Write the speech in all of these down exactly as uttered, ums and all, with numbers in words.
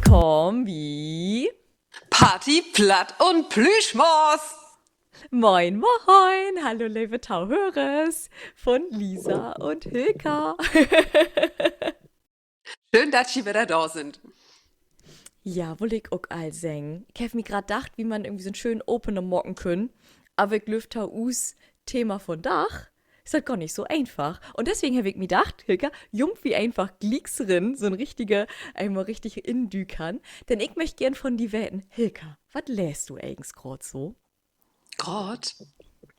Kamen wi. Party, Platt un Plüschmors. Moin, moin. Hallo, leve Tauhörers von Lisa un Hilka. Schöön, dat ji wedder dor sünd. Ja, wull ik ok al seggen. Ik heff mi graad dacht, wie man irgendwie so'n schönen Opener maken kunn. Aver ik glööv, to us Thema vondaag is dat gor nich so eenfach. Un deswegen heff ik mi dacht, Hilka, jump wi eenfach glieks rin, so'n richtige, eenmal richtig indükern. Denn ik möcht geern von di weten, Hilka, wat leest du egens graad so? Graad?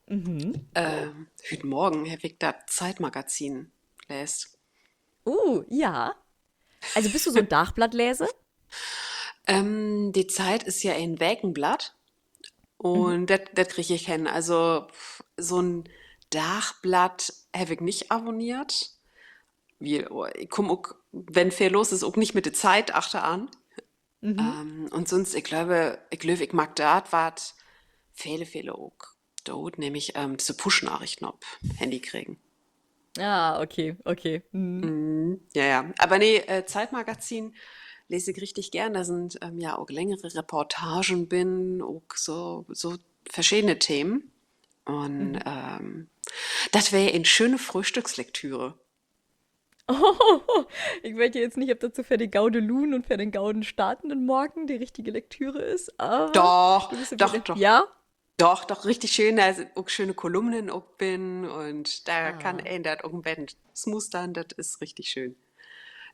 Hüüt Morgen heff ik dat Zeitmagazin leest. Uh, ja. Also büst du so'n Dagblattleser? De Zeit is ja en Wekenblatt. Un dat, dat krieg ik hen. Also, so'n Dagblatt heff ik nich abonneert. Wiel, oh, ik kumm ok, wenn veel los is, ok nich mit de Zeit achteran. Un sünst, ik glööv, ik glööv, ik maak dat, wat vele, vele ok doot, nämlich disse Push-Narichten op Handy kriegen. Ah, okay, okay. Ja, ja. Aver nee, Zeitmagazin lees ik richtig geern. Dor sünd ja ok längere Reportagen binnen, ok so, so verschedene Themen. Un dat weer en schöne Fröhstückslektüre. Ik weet ja nu nich, of dat so för de gode Luun un för den goden Start in den Morgen de richtige Lektüre is, aver doch, doch, doch. Ja? Doch, doch, richtig schöön. Dor sünd ok schöne Kolumnen ok binnen un dor kann een dat ok en beten smustern. Dat is richtig schöön.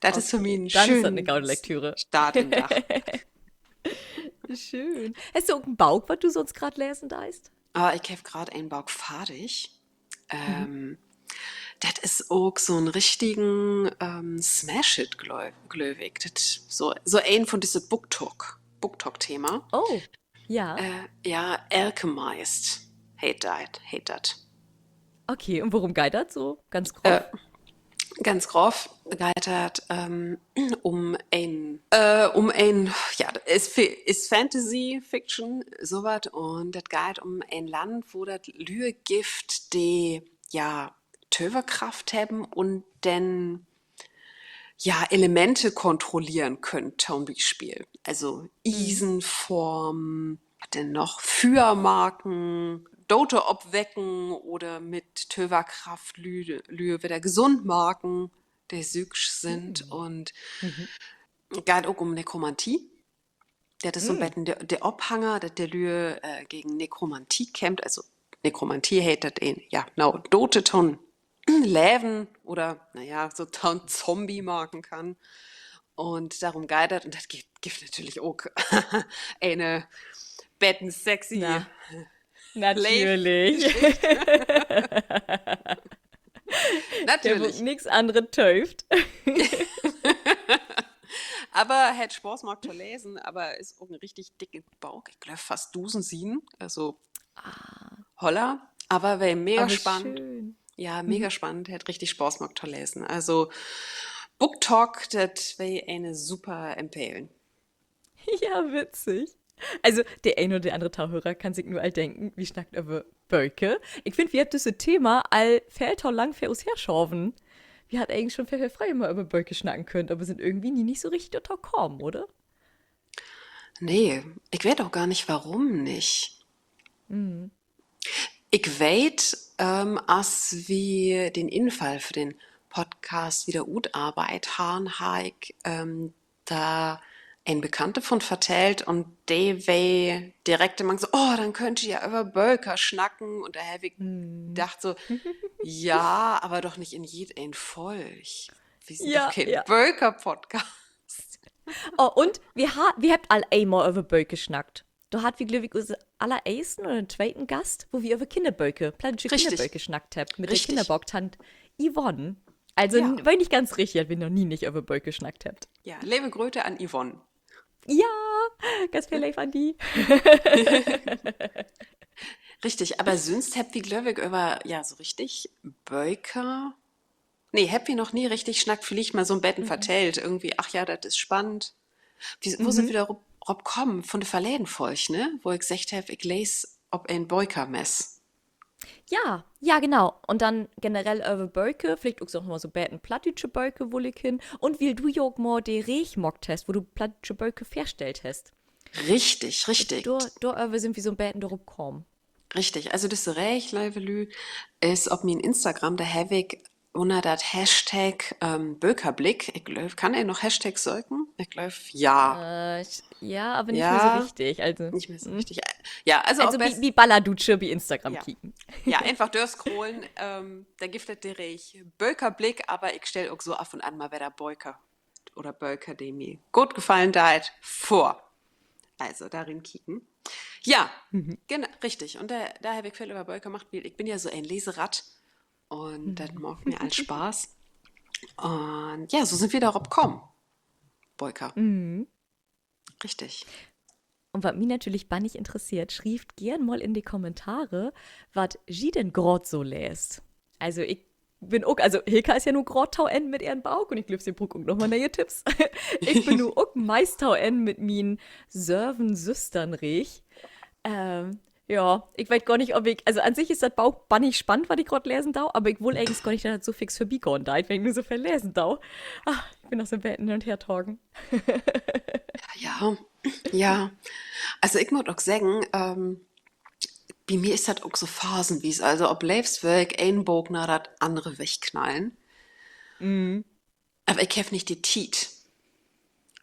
Dat is för mi en schöne gode Lektüre. Start in Dag. Schöön. Hest du ok en Book, wat du sünst graad lesen deist? Ah, ik heff graad en Book fardig. Dat is ok so'n richtigen Smash-Hit, glööv, glööv ik. Dat, so, so een von disse BookTok, BookTok-Thema. Oh, ja. Ja, Alchemized heet dat, heet dat. Okay, un worum geiht dat so ganz groff? Ganz groff geiht dat um en, um en, ja, dat is, is Fantasy-Fiction, so wat. Un dat geiht um en Land, wo dat Lüe gifft, de, ja, Töverkraft hebben un denn, ja, Elemente kontrolleren köönt, to'n Bispeel. Also Iesen formen, wat denn noch? Füer maken, Dote opwecken oder mit Töverkraft Lüe, Lüe wedder gesund maken, de süük sünd. Un geiht ok um Nekromantie. Dat is so'n beten de, de Ophanger, dat de Lüe gegen Nekromantie kämpft. Also Nekromantie heet, dat een, ja, na, Dote to'n Leven oder, na ja, so to'n Zombie maken kann. Un dorum geiht dat. Un dat gifft, gifft natürlich ok ene beten sexy Leevgeschicht. Natürlich. Dor warrt nix anners töövt. Aver hett Spaaß maakt to lesen, aver is ok en richtig dicke Book. Ik glööv, fast dusend Sieden. Also, holla. Aver weer mega spannend. Ja, mega spannend. Hett richtig Spaaß maakt to lesen. Also, BookTok, dat weer ene super Empfehlen. Ja, witzig. Also, de een oder de annere Tauhörer kann sik nu al denken, wi snackt över Böker. Ik finn, wi hebbt düsse Thema al veel to lang vör us herschaven. Wi harrn egens schon veel, veel fröher mal över Böker snacken köönt, aver sünd irgendwie nie nich so richtig dorto kamen, oder? Nee, ik weet ok gor nich, worüm nich. Ik weet, as wi den Infall för den Podcast wedder utarbeidt harrn, harr ik dor en Bekannte von vertellt un de weer direkt mang so: Oh, denn köönt ji ja över Böker snacken. Un dor heff ik dacht so: Ja, aver doch nich in jedeen Folg. Wi sünd doch keen Böker-Podcast. Oh, un wi ha-, wi hebbt al eenmal över Böker snackt. Dor harrn wi, glööv ik, usen allereersten oder den tweeten Gast, wo wi över Kinnerböker, plattdüütsche Kinnerböker snackt hebbt, mit de Kinnerbooktant Yvonne. Also, weer nich ganz richtig, dat wi noch nie nich över Böker snackt hebbt. Ja, leve Gröte an Yvonne. Ja, ganz veel Leev an di. Richtig, aver sünst hebbt wi, glööv ik, över, ja, so richtig Böker, nee, hebbt wi noch nie richtig snackt, villicht mal so'n beten vertellt. Irgendwie, ach ja, dat is spannend. Wo sünd wi dor rop, rop kamen? Von de verleden Folg, ne? Wo ik seggt heff, ik lees op en Bökermess. Ja, ja, genau. Un denn generell över Böker, villicht ok so noch mal so 'n beten plattdüütsche Böker, wull ik hin. Un wiel du ja ok mal de Reeg maakt hest, wo du plattdüütsche Böker vörstellt hest. Richtig, richtig. Dor, doröver sünd wi so 'n beten dorop kamen. Richtig. Also düsse Reeg, leve Lüüd, is op mien Instagram, dor heff ik ünner dat Hashtag, ähm, Bökerblick, ik glööv, kann een noch Hashtag söken? Ik glööv, ja. Äh, ja, aver nich mehr so richtig. Also, nich mehr so richtig. Ja, also, also bi, bi Ballerdutsche bi Instagram kieken. Ja, eenfach dörscrollen, ähm, dor gifft dat de Reeg Bökerblick, aver ik stell ok so af un an mal wedder Böker oder Böker, de mi goot gefallen deit, vör. Also, dor rin kieken. Ja, genau, richtig. Un dor, dor heff ik veel över Böker maakt, wiel ik bün ja so en Leseratt. Un dat maakt mi all Spaß. Un ja, so sünd wi dorop kamen. Böker. Richtig. Un wat mi natürlich bannig interesseert, schrievt geern mal in de Kommentare, wat ji denn graad so leest. Also ik bün ok, also Hilka is ja nu graad to Enn mit ehren Book un ik glööv, se bruukt ok noch mal ne'e Tipps. Ik bün nu ok meist to Enn mit mien Söven-Süstern-Reeg. Ähm, ja, ik weet gor nich, of ik, also an sik is dat Book bannig spannend, wat ik graad lesen do, aver ik wull egens gor nich, dat dat so fix vörbigahn deit, wenn ik nu so veel lesen do. Ah, ik bün noch so 'n beten hin un her tagen. Ja, ja. Also ik mutt ok seggen, ähm, bi mi is dat ok so phasenwies. Also op leevst wöör ik een Book na dat annere wegknallen. Aver ik heff nich de Tiet.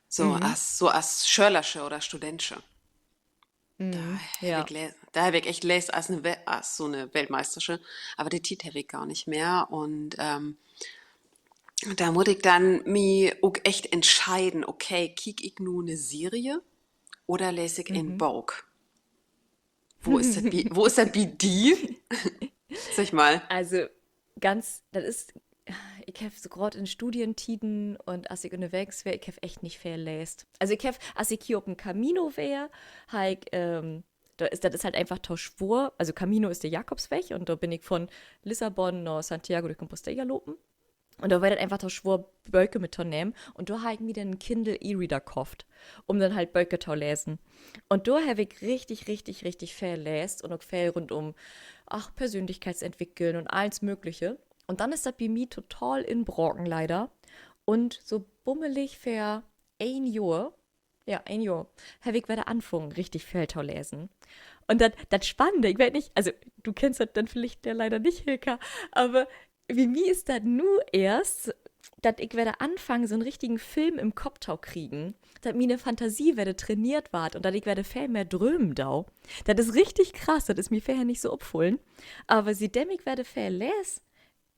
So as, so as Schölersche oder Studentsche. Dor heff ik le-, dor heff ik echt leest as 'ne We-, as so 'ne Weltmeistersche. Aver de Tiet heff ik gor nich mehr. Un, ähm, dor mutt ik denn mi ok echt entscheiden, okay, kiek ik nu 'ne Serie oder lees ik en Book? Wo is dat bi, wo is dat bi di? Segg mal. Also, ganz, dat is, ik heff so graad in Studientieden un as ik ünnerwegens weer, ik heff echt nich veel leest. Also ik heff, as ik hier op 'n Camino weer, harr ik, ähm, dor is, dat is halt eenfach to swoor. Also Camino is de Jakobsweg un dor bün ik von Lissabon na Santiago de Compostela lopen. Un dor weer dat eenfach to swoor, Böker mit to nehmen. Un dor harr ik mi denn en Kindle E-Reader köfft, üm denn halt Böker to lesen. Un dor heff ik richtig, richtig, richtig veel leest un ok veel rundüm, ach, Persönlichkeitsentwickeln un allens Mögliche. Un denn is dat bi mi total inbraken, leider. Un so bummelig vör een Johr, ja, een Johr, heff ik wedder anfungen, richtig veel to lesen. Un dat, dat Spannende, ik weet nich, also, du kennst dat denn villicht ja leider nich, Hilka, aver bi mi is dat nu eerst, dat ik wedder anfang, so 'n richtigen Film in'n Kopp to kriegen, dat miene Fantasie wedder traineert warrt un dat ik wedder veel mehr drömen do. Dat is richtig krass, dat is mi vörher nich so opfullen. Aver sietdem ik wedder veel lees,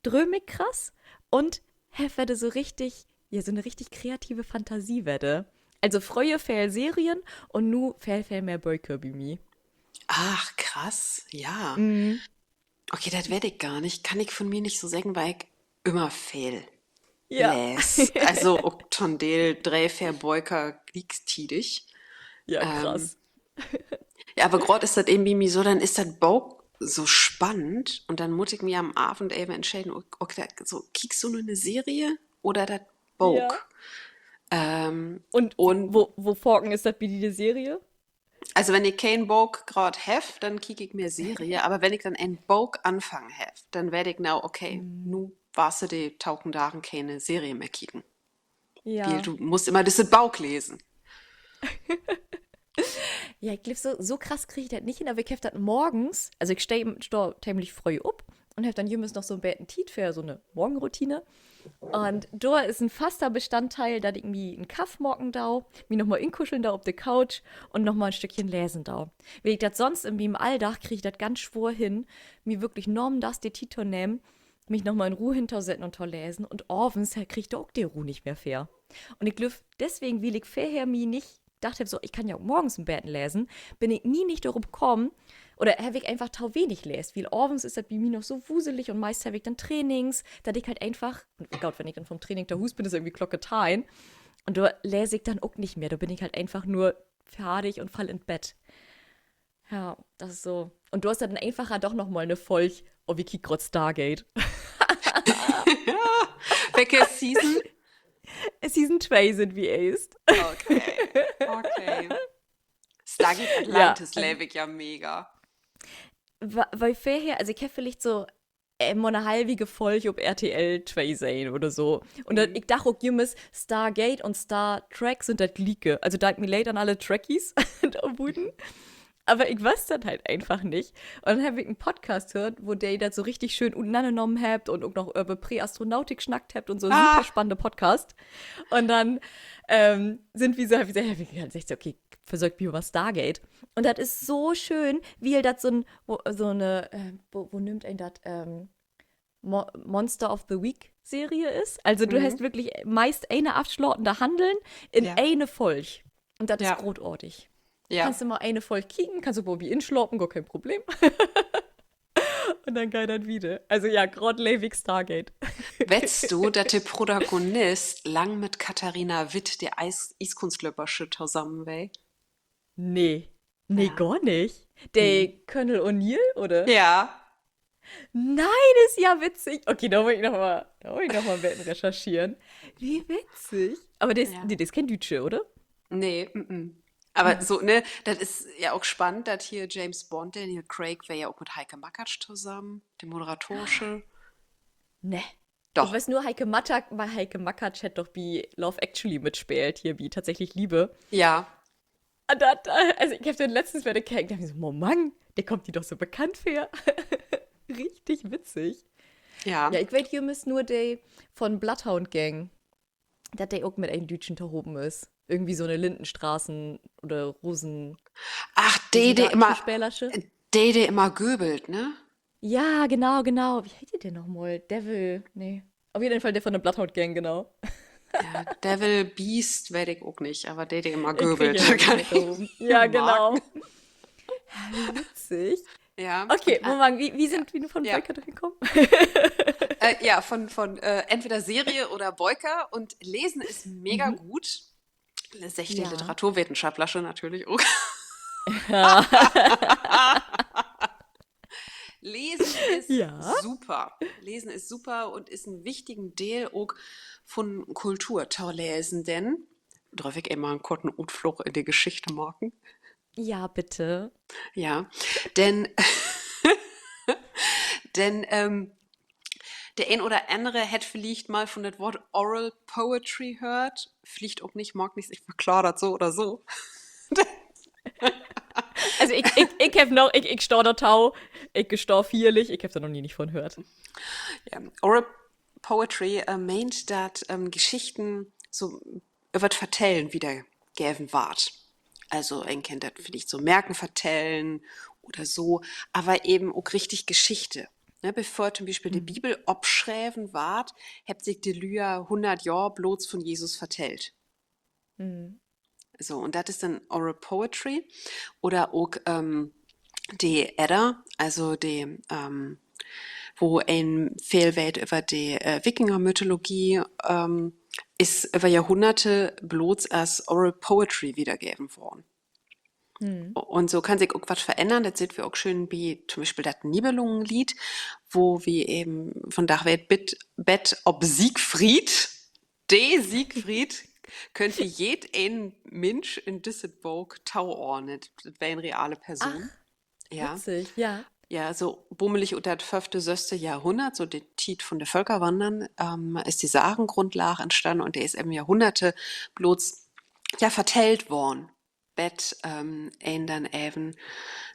drööm ik krass un heff wedder so richtig, ja, so 'ne richtig kreative Fantasie wedder. Also fröher veel Serien un nu veel, veel mehr Böker bi mi. Ach, krass, ja. Okay, dat weet ik gor nich. Kann ik von mi nich so seggen, wiel ik ümmer veel lees. Also ok to'n Deel dree, veer Böker gliektiedig. Ja, krass. Ja, aver graad is dat even bi mi so, denn is dat Book so spannend un denn mutt ik mi an'n Avend even entscheden, ok, ok, so, kiekst du nu 'ne Serie oder dat Book? Un wo, wo faken is dat bi di, de Serie? Also wenn ik keen Book graad heff, denn kiek ik mehr Serie, aver wenn ik denn en Book anfangen heff, denn weet ik, na, okay, nu warrst du de tokamen Dagen kene Serie mehr kieken. Wiel du musst immer düsset Book lesen. Ja, ik glööv, so, so krass krieg ik dat nich hen, aver ik heff dat morgens, also ik stah, stah temlich fröh op un heff denn jümmers noch so 'n beten Tiet för so 'ne Morgenroutine. Un dor is en faster Bestanddeel, dat ik mi en Kaff maken do, mi noch mal inkuscheln do op de Couch un noch mal en Stückchen lesen do. Wiel ik dat sonst in mien Alldag krieg ik dat ganz swoor hen, mi würklich namiddags de Tiet to nehmen, mi noch mal in Roh hentosetten un to lesen. Un avends krieg ik dor ok de Roh nich mehr för. Un ik glööv, deswegen, wiel ik vörher mi nich dacht heff, so, ik kann ja ok morgens en beten lesen, bün ik nie nich dorop kamen, oder heff ik eenfach to wenig leest. Wiel avends is dat bi mi noch so wuselig un meist heff ik denn Trainings, dat ik halt eenfach, goot, wenn ik denn vun't Training to Huus bün, is irgendwie Klock teihn. Un dor lees ik denn ok nich mehr. Dor bün ik halt eenfach nur fardig un fall in't Bett. Ja, dat is so. Un dor is dat denn eenfacher, doch noch mal 'ne Folg, oh, wi kiekt graad Stargate. Welke Season? Season twee sünd wi eerst. Okay. Okay. Stargate Atlantis leev ik ja mega. Wa-, wiel vörher, also ik heff villicht so, äh, mal 'ne halvige Folg op R T L twee sehn oder so. Un dat, ik dach ok jümmers, Stargate un Star Trek sünd dat Lieke. Also deit mi leed an alle Trekkies dor buten. Aver ik wüss dat halt eenfach nich. Un denn heff ik en Podcast höört, wo de dat so richtig schöön utenannernahmen hebbt un ok noch över Präastronautik snackt hebbt un so. Super spannende Podcast. Un denn, ähm, sünd wi so, heff ik, heff ik seggt, so, okay, versöök mi mal Stargate. Un dat is so schöön, wiel dat so 'n, wo, so 'ne, äh, wo, wo nöömt een dat, ähm, Mo-, Monster of the Week Serie is. Also du hest wirklich meist ene afslatene Hanneln in ene Folg. Un dat is grootartig. Kannst du mal ene Folg kieken, kannst du ok mal bi inslapen, gor keen Problem. Un denn geiht dat wieder. Also ja, graad leev ik Stargate. Weetst du, dat de Protagonist lang mit Katharina Witt, de Ies-, Ieskunstlöpersche, tosamen weer? Nee. Nee, gor nich. De Colonel O'Neill, oder? Ja. Nee, dat is ja witzig. Okay, dor mutt ik noch mal, dor mutt ik noch mal 'n beten recherscheren. Wie witzig. Aver de is, nee, de is keen Düütsche, oder? Nee, mm. Aver so, ne, dat is ja ok spannend, dat hier James Bond, Daniel Craig, weer ja ok mit Heike Makatsch tosamen, de Moderatorsche. Nee. Doch. Ik weet nur, Heike Matak-, Heike Makatsch hett doch bi Love Actually mitspeelt, hier bi Tatsächlich Liebe. Ja. Un dat, äh, also ik heff den letztens wedder keken, dach mi so, Momang, de kummt di doch so bekannt vör. Richtig witzig. Ja, ik weet jümmers nur de von Bloodhound Gang, dat de ok mit en Düütschen tohopen is. Irgendwie so 'ne Lindenstraßen- oder Rosen-, ach, de, de immer, Speelersche, de, de immer göbelt, ne? Ja, genau, genau. Wie heet de denn noch mal? Devil, nee. Op jeden Fall de von de Bloodhound Gang, genau. Ja, Devil, Beast, weet ik ok nich, aver de, de immer göbelt. Ja, genau. Wie witzig. Ja. Okay, Momang, wie, wie sünd wi nu von Böker dorhen kamen? Äh, ja, von, von, äh, entweder Serie oder Böker, un Lesen is mega goot, seggt de Literaturwetenschopplersche natürlich ok. Lesen is super. Lesen is super un is en wichtigen Deel ok vun Kultur to lesen, denn, dröff ik eenmal en korten Utfloog in de Geschichte maken? Ja, bitte. Ja, denn, denn, ähm, de een oder annere hett villicht mal vun dat Woort Oral Poetry höört. Villicht ok nich, maakt nix, ik verklaar dat so oder so. Also ik, ik, ik heff noch, ik, ik stah dor to, ik stah ehrlich, ik heff dor noch nie nich von höört. Ja, Oral Poetry, äh, meent, dat, ähm, Geschichten so över't Vertellen wiedergeven warrt. Also, een kennt dat villicht so Märken vertellen oder so, aver even ok richtig Geschichte. Ne, bevör to'n Bispeel de Bibel opschreven warrt, hebbt sik de Lüüd hunnert Johr blots vun Jesus vertellt. So, un dat is denn Oral Poetry. Oder ok, ähm, de Edda, also de, ähm, wo een veel weet över de, äh, Wikinger-Mythologie, ähm, is över Johrhunnerte blots as Oral Poetry wiedergeven worrn. Un so kann sik ok wat verännern. Dat seht wi ok schöön bi to'n Bispeel dat Nibelungenlied, wo wi even vundaag weet, bet, bet op Siegfried, de Siegfried, köönt wi jedeen Minsch in disse Book toordnen. Dat weer en reale Person. Ja, so bummelig ut dat föffte, sösste Johrhunnert, so de Tiet vun de Völkerwannern, ähm, is de Sagengrundlaag entstahn un de is even Johrhunnerte blots, ja, vertellt worrn. Bet, ähm, een denn even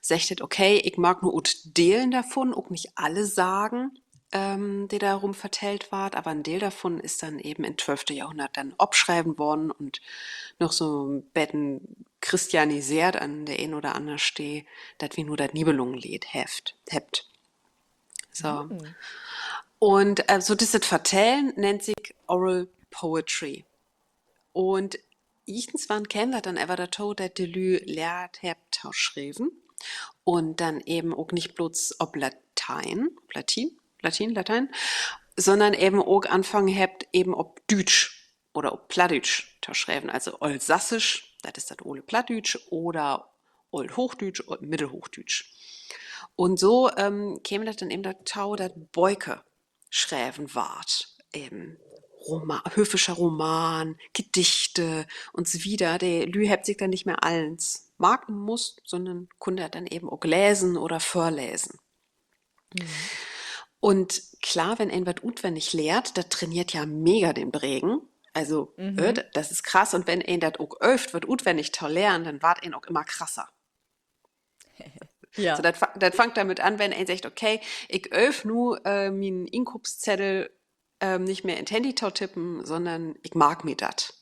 seggt hett, okay, ik maak nu ut Delen dorvun, ok nich alle Sagen, ähm, de dor rüm vertellt warrt, aver en Deel dorvun is denn even in't twölfte Johrhunnert denn opschreven worrn un noch so'n beten christianiseert an de een oder anner Stee, dat wi nu dat Nibelungenlied hebbt, hebbt. So. Un, äh, so düsset Vertellen nennt sik Oral Poetry. Un jichtenswann keem dat denn aver dorto, dat de Lüüd lehrt hebbt to schrieven. Un denn even ok nich blots op Latein, Latien, Latien, Latein, sünnern even ok anfungen hebbt, even op Düütsch oder op Plattdüütsch to schrieven. Also Ooltsassisch, dat is dat ole Plattdüütsch, oder Oolthoochdüütsch oder Middelhoochdüütsch. Un so, ähm, keem dat denn even dorto, dat Böker schreven warrt. Even Roma-, höfischer Roman, Gedichte un so wieder. De Lüüd hebbt sik denn nich mehr allens marken musst, sünnern kunn dat denn even ok lesen oder vörlesen. Un klar, wenn een wat utwennig lehrt, dat traineert ja mega den Bregen. Also, äh, dat is krass. Un wenn een dat ok öövt, wat utwennig to lehren, denn warrt een ok immer krasser. So, dat, fa- dat fangt dormit an, wenn een seggt, okay, ik ööv nu, äh, mien Inkoopszeddel, ähm, nich mehr in't Handy to tippen, sünnern ik mark mi dat.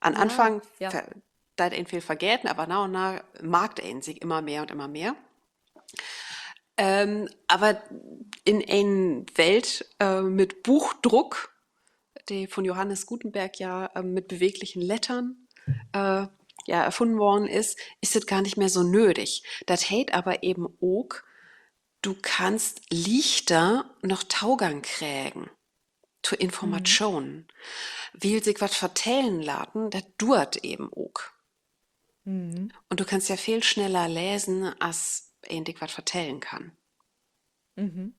An Anfang ver- deit een veel vergeten, aver na un na markt een sik immer mehr un immer mehr. Ähm, aver in en Welt, äh, mit Buchdruck, de von Johannes Gutenberg ja, ähm, mit beweglichen Lettern, äh, ja, erfunnen worrn is, is dat gor nich mehr so nödig. Dat heet aver even ok, du kannst lichter noch Togang kriegen to Informatschonen. Wiel sik wat vertellen laten, dat duert even ok. Un du kannst ja veel sneller lesen, as een di wat vertellen kann. Un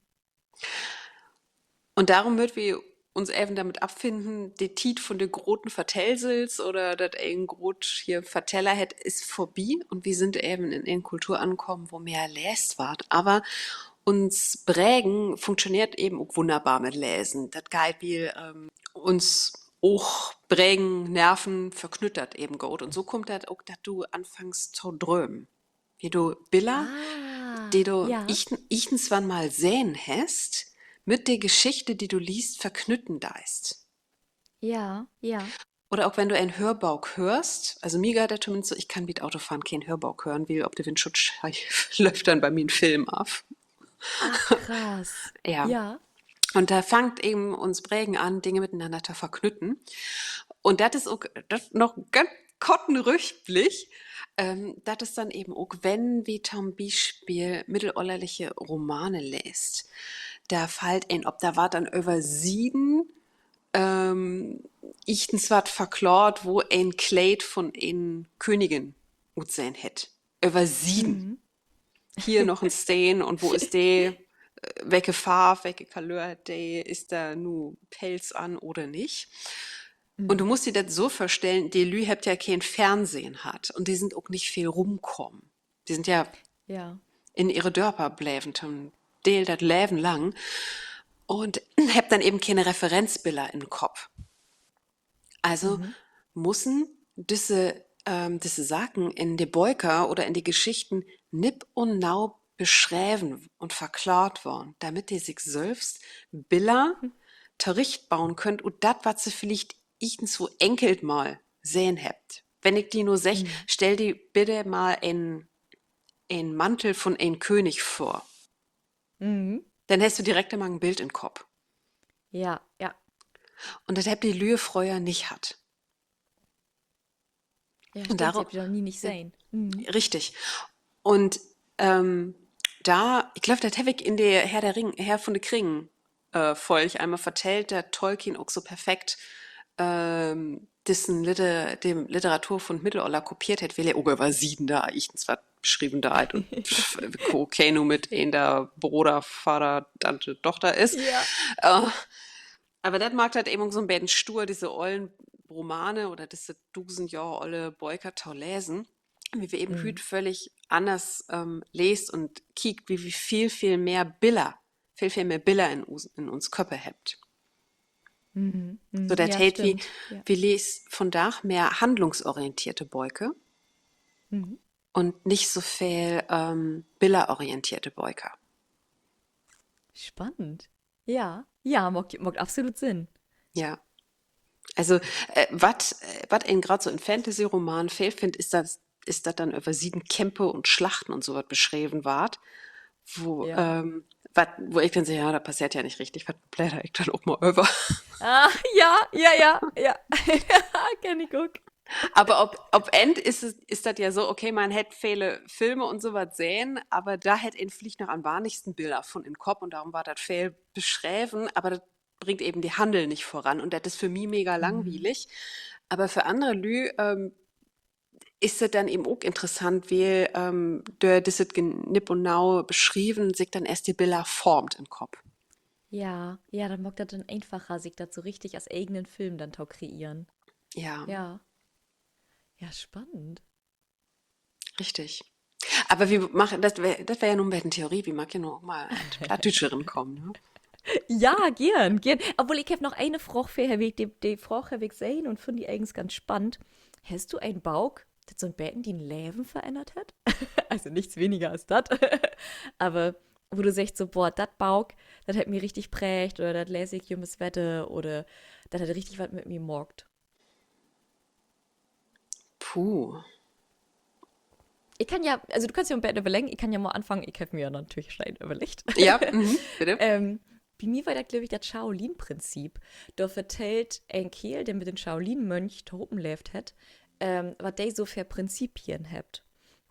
dorüm mööt wi uns even dormit affinnen, de Tiet von de groten Vertellsels oder dat een groot hier Verteller hett, is vörbi. Un wi sünd even in en Kultur ankamen, wo mehr leest warrt. Aver uns Bregen funktioneert even ok wunnerbar mit Lesen. Dat geiht, wiel, ähm, uns Oog, Bregen, Nerven verknütt dat even goot. Un so kummt dat ok, dat du anfangst to drömen. Wiel du Biller, de du jicht- jichtenswann mal sehn hest, mit de Geschichte, de du liest, verknütten deist. Oder ok, wenn du en Hörbook höörst, also mi geiht dat tominnst so, ik kann bi't Autofahren keen Hörbook hören, wiel op de Windschutzscheiw löppt denn bi mi en Film af. Ja. Un dor fangt even uns Bregen an, Dinge mitenanner to verknütten. Un dat is ok, dat noch ganz korten Rückblick, ähm, dat is denn even ok, wenn wi to'n Bispeel middelöllerliche Romane leest, dor fallt een op, dor warrt denn över Sieden, ähm, jichtenswat verklaart, wo en Kleed von en Königin utsehn hett. Över Sieden. Hier noch en Steen un wo is de, äh, welke Farv, welke Couleur hett de, is dor nu Pelz an oder nich? Un du musst di dat so vörstellen, de Lüüd hebbt ja keen Fernsehn hatt un de sünd ok nich veel rümkamen. De sünd ja in ehre Dörper bleven, to'n Deel dat Leven lang, un hebbt denn even kene Referenzbiller in'n Kopp. Also mussen düsse, ähm, düsse Saken in de Böker oder in de Geschichten nipp un nau beschreven un verklaart worrn, damit de sik sülvst Biller torechtbauen köönt ut dat, wat se villicht jichtenswo enkelt mal sehn hebbt. Wenn ik di nu segg, stell di bitte mal en, en Mantel von en König vör, denn hest du direkt immer en Bild in'n Kopp. Un dat hebbt de Lüüd fröher nich hatt. Richtig. Un, ähm, dor, ik glööv, dat heff ik in de Herr der Ring, Herr von de Kring, äh, Folg eenmal vertellt, dat Tolkien ok so perfekt, ähm, dissen Liter-, de Literatur von't Middelöller kopeert hett, wiel he ok över Sieden dor jichtenswat beschrieven deit un ko-, keen nu mit een dor Broder, Vader, Tante, Dochter is. Äh, aver dat maakt dat even ok so'n beten stuur, disse ollen Romane oder disse dusend Johr olle Böker to lesen, wiel wi even hüüt völlig anners, ähm, leest un kiekt, wiel wi veel, veel mehr Biller, veel, veel mehr Biller in us-, in uns Köppe hebbt. So, dat heet, wi, wi leest vondaag mehr handlungsorienteerte Böker un nich so veel, ähm, billerorienteerte Böker. Spannend. Ja, ja, maakt, maakt absolut Sinn. Ja. Also, äh, wat, äh, wat een graad so in Fantasy-Roman veel finnt, is dat, is dat denn över Sieden Kämpe un Slachten un so wat beschreven warrt, wo, ähm, wat, wo ik denn segg, ja, dat passeert ja nich richtig, wat bläder ik denn ok mal över. Ah, ja, ja, ja, ja. Kenn ik ok. Aver op, op Enn is, is dat ja so, okay, man hett vele Filme un so wat sehn, aver dor hett een villicht noch an'n weinigsten Biller von in'n Kopp un dorüm warrt dat veel beschreven, aver dat bringt even de Hannel nich vöran un dat is för mi mega langwielig. Aver för annere Lüüd, ähm, is dat denn even ok interessant, wiel, ähm, dör düsset Nipp un Nau beschrieven sik denn eerst de Biller formt in'n Kopp. Ja, ja, dat maakt dat denn eenfacher, sik dat so richtig as egenen Film denn to kreeren. Ja. Ja. Ja, spannend. Richtig. Aver wi maakt, dat weer, dat weer ja nu en beten Theorie, wi maakt ja nu ok mal an Plattdüütsche rinkamen, ne? Ja, geern, geern. Obwohl, ik heff noch ene Fraag vörher, wiel ik de, de Fraag heff ik sehn un finn de egens ganz spannend. Hest du en Book, dat so 'n beten dien Leven verännert hett? Also nix weniger as dat. Aver wo du seggst so, boah, dat Book, dat hett mi richtig präägt oder dat lees ik jümmers wedder oder dat hett richtig wat mit mi maakt. Puh. Ik kann ja, also du kannst ja 'n beten överleggen, ik kann ja mal anfangen, ik heff mi ja natürlich schon överleggt. Ja, mhm, bitte. Ähm, bi mi weer dat, glööv ik, dat Shaolin-Prinzip. Dor vertellt en Keerl, de mit den Shaolin-Mönch tohopen leevt hett, ähm, wat de so för Prinzipien hebbt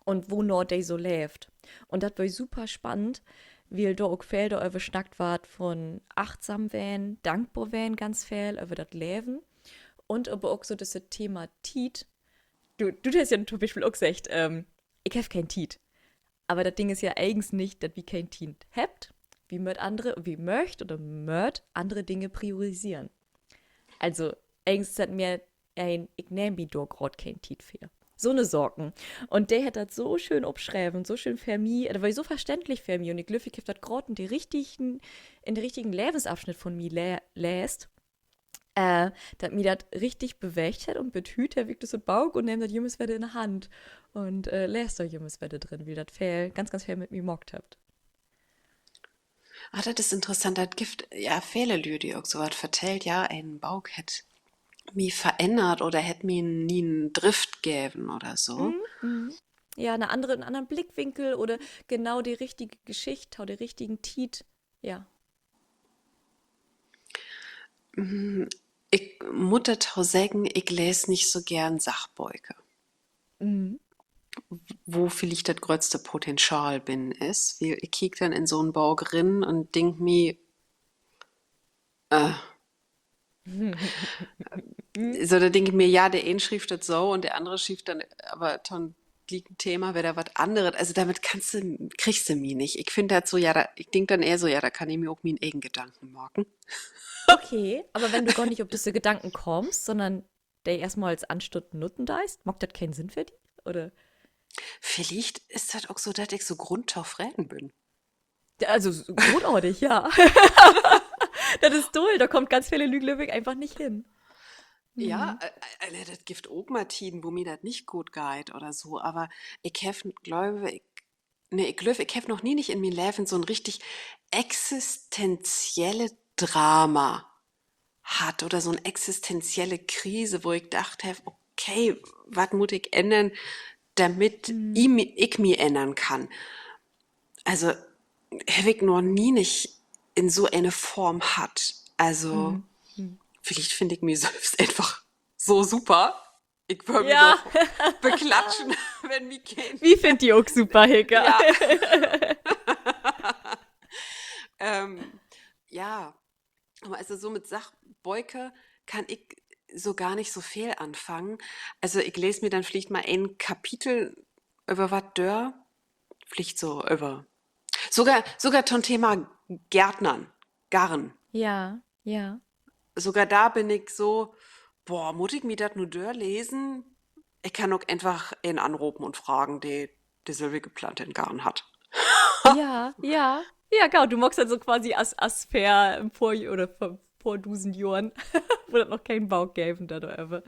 un wonah de so leevt. Un dat weer super spannend, wiel dor ok veel doröver snackt warrt von achtsam ween, dankbor ween, ganz veel över dat Leven. Un aver ok so düsse Thema Tiet. Du, du hest ja to'n Bispeel ok seggt, ähm, ik heff keen Tiet. Aver dat Ding is ja egens nich, dat wi keen Tiet hebbt. Wi mööt annere, wi mööt oder mööt annere Dinge prioriseren. Also, egens is dat mehr en, ik nehm mi dor graad keen Tiet för. So 'ne Saken. Un de hett dat so schöön opschreven, so schöön för mi, dat weer so verständlich för mi. Un ik glööv, ik heff dat graad in de richtigen, in de richtigen Levensafsnitt von mi le-, leest, äh, dat mi dat richtig beweegt hett un bet hüüt heff ik düsset Book un nehm dat jümmers wedder in de Hand un, äh, lees dor jümmers wedder drin, wiel dat veel, ganz, ganz veel mit mi maakt hett. Ah, dat is interessant. Dat gifft ja vele Lüüd, de ok so wat vertellt. Ja, en Book hett mi verännert oder hett mi 'n, 'n Drift geven oder so. Mhm, mhm. Ja, 'n annere, 'n annern Blickwinkel oder genau de richtige Geschicht to de richtigen Tiet. Ja. Mm, ik mutt dorto seggen, ik lees nich so geern Sachböker. Mhm. Wo villicht dat gröttste Potenzial binnen is, wiel ik kiek denn in so 'n Book rin un denk mi, äh, so, denn denk ik mi, ja, de een schrifft dat so un de annere schrifft denn aver to'n glieken Thema wedder wat anneret. Also dormit kannst du, kriggst du mi nich. Ik finn dat so, ja, dor, ik denk denn ehr so, ja, dor kann ik mi ok mien egen Gedanken maken. Okay, aver wenn du gor nich op düsse Gedanken kummst, sonnern de eerstmal as Anstoot nutzen deist, maakt dat keen Sinn för di, oder? Villicht is dat ok so, dat ik so grundtofreden bün. Ja, also, s-, grootartig, ja. Dat is dull, dor kaamt ganz vele Lüüd, glööv ik, eenfach nich hen. Ja, äh, äh, dat gifft ok mal Tieden, wo mi dat nich goot geiht oder so, aver ik heff, glööv ik, nee, ik glööv, ik heff noch nie nich in mien Leven so 'n richtig existenzielle Drama hatt oder so 'n existenzielle Krise, wo ik dacht heff, okay, wat mutt ik ännern, dormit ik mi, ik mi ännern kann. Also, heff ik noch nie nich in so ene Form hatt. Also, villicht finn ik mi sülvst eenfach so super. Ik wöör mi doch beklatschen, wenn mi keen... Wi finnt di ok super, Hilka. Ähm, ja. Aver also so mit Sachböker kann ik so gor nich so veel anfangen. Also ik lees mi denn villicht mal een Kapitel över wat dör. Villicht so över, sogor, sogor to'n Thema Gärtnern, Garn. Ja, ja. Sogor dor bün ik so, boah, mutt ik mi dat nu dörlesen? Ik kann ok eenfach een anropen un fragen, de de sülvige Plant in'n Garn hett. Ja, ja. Ja, genau, du maakst dat so quasi as, as vör en poor, oder vör, vör dusend Johren, wo dat noch keen Book geven hett oder whatever.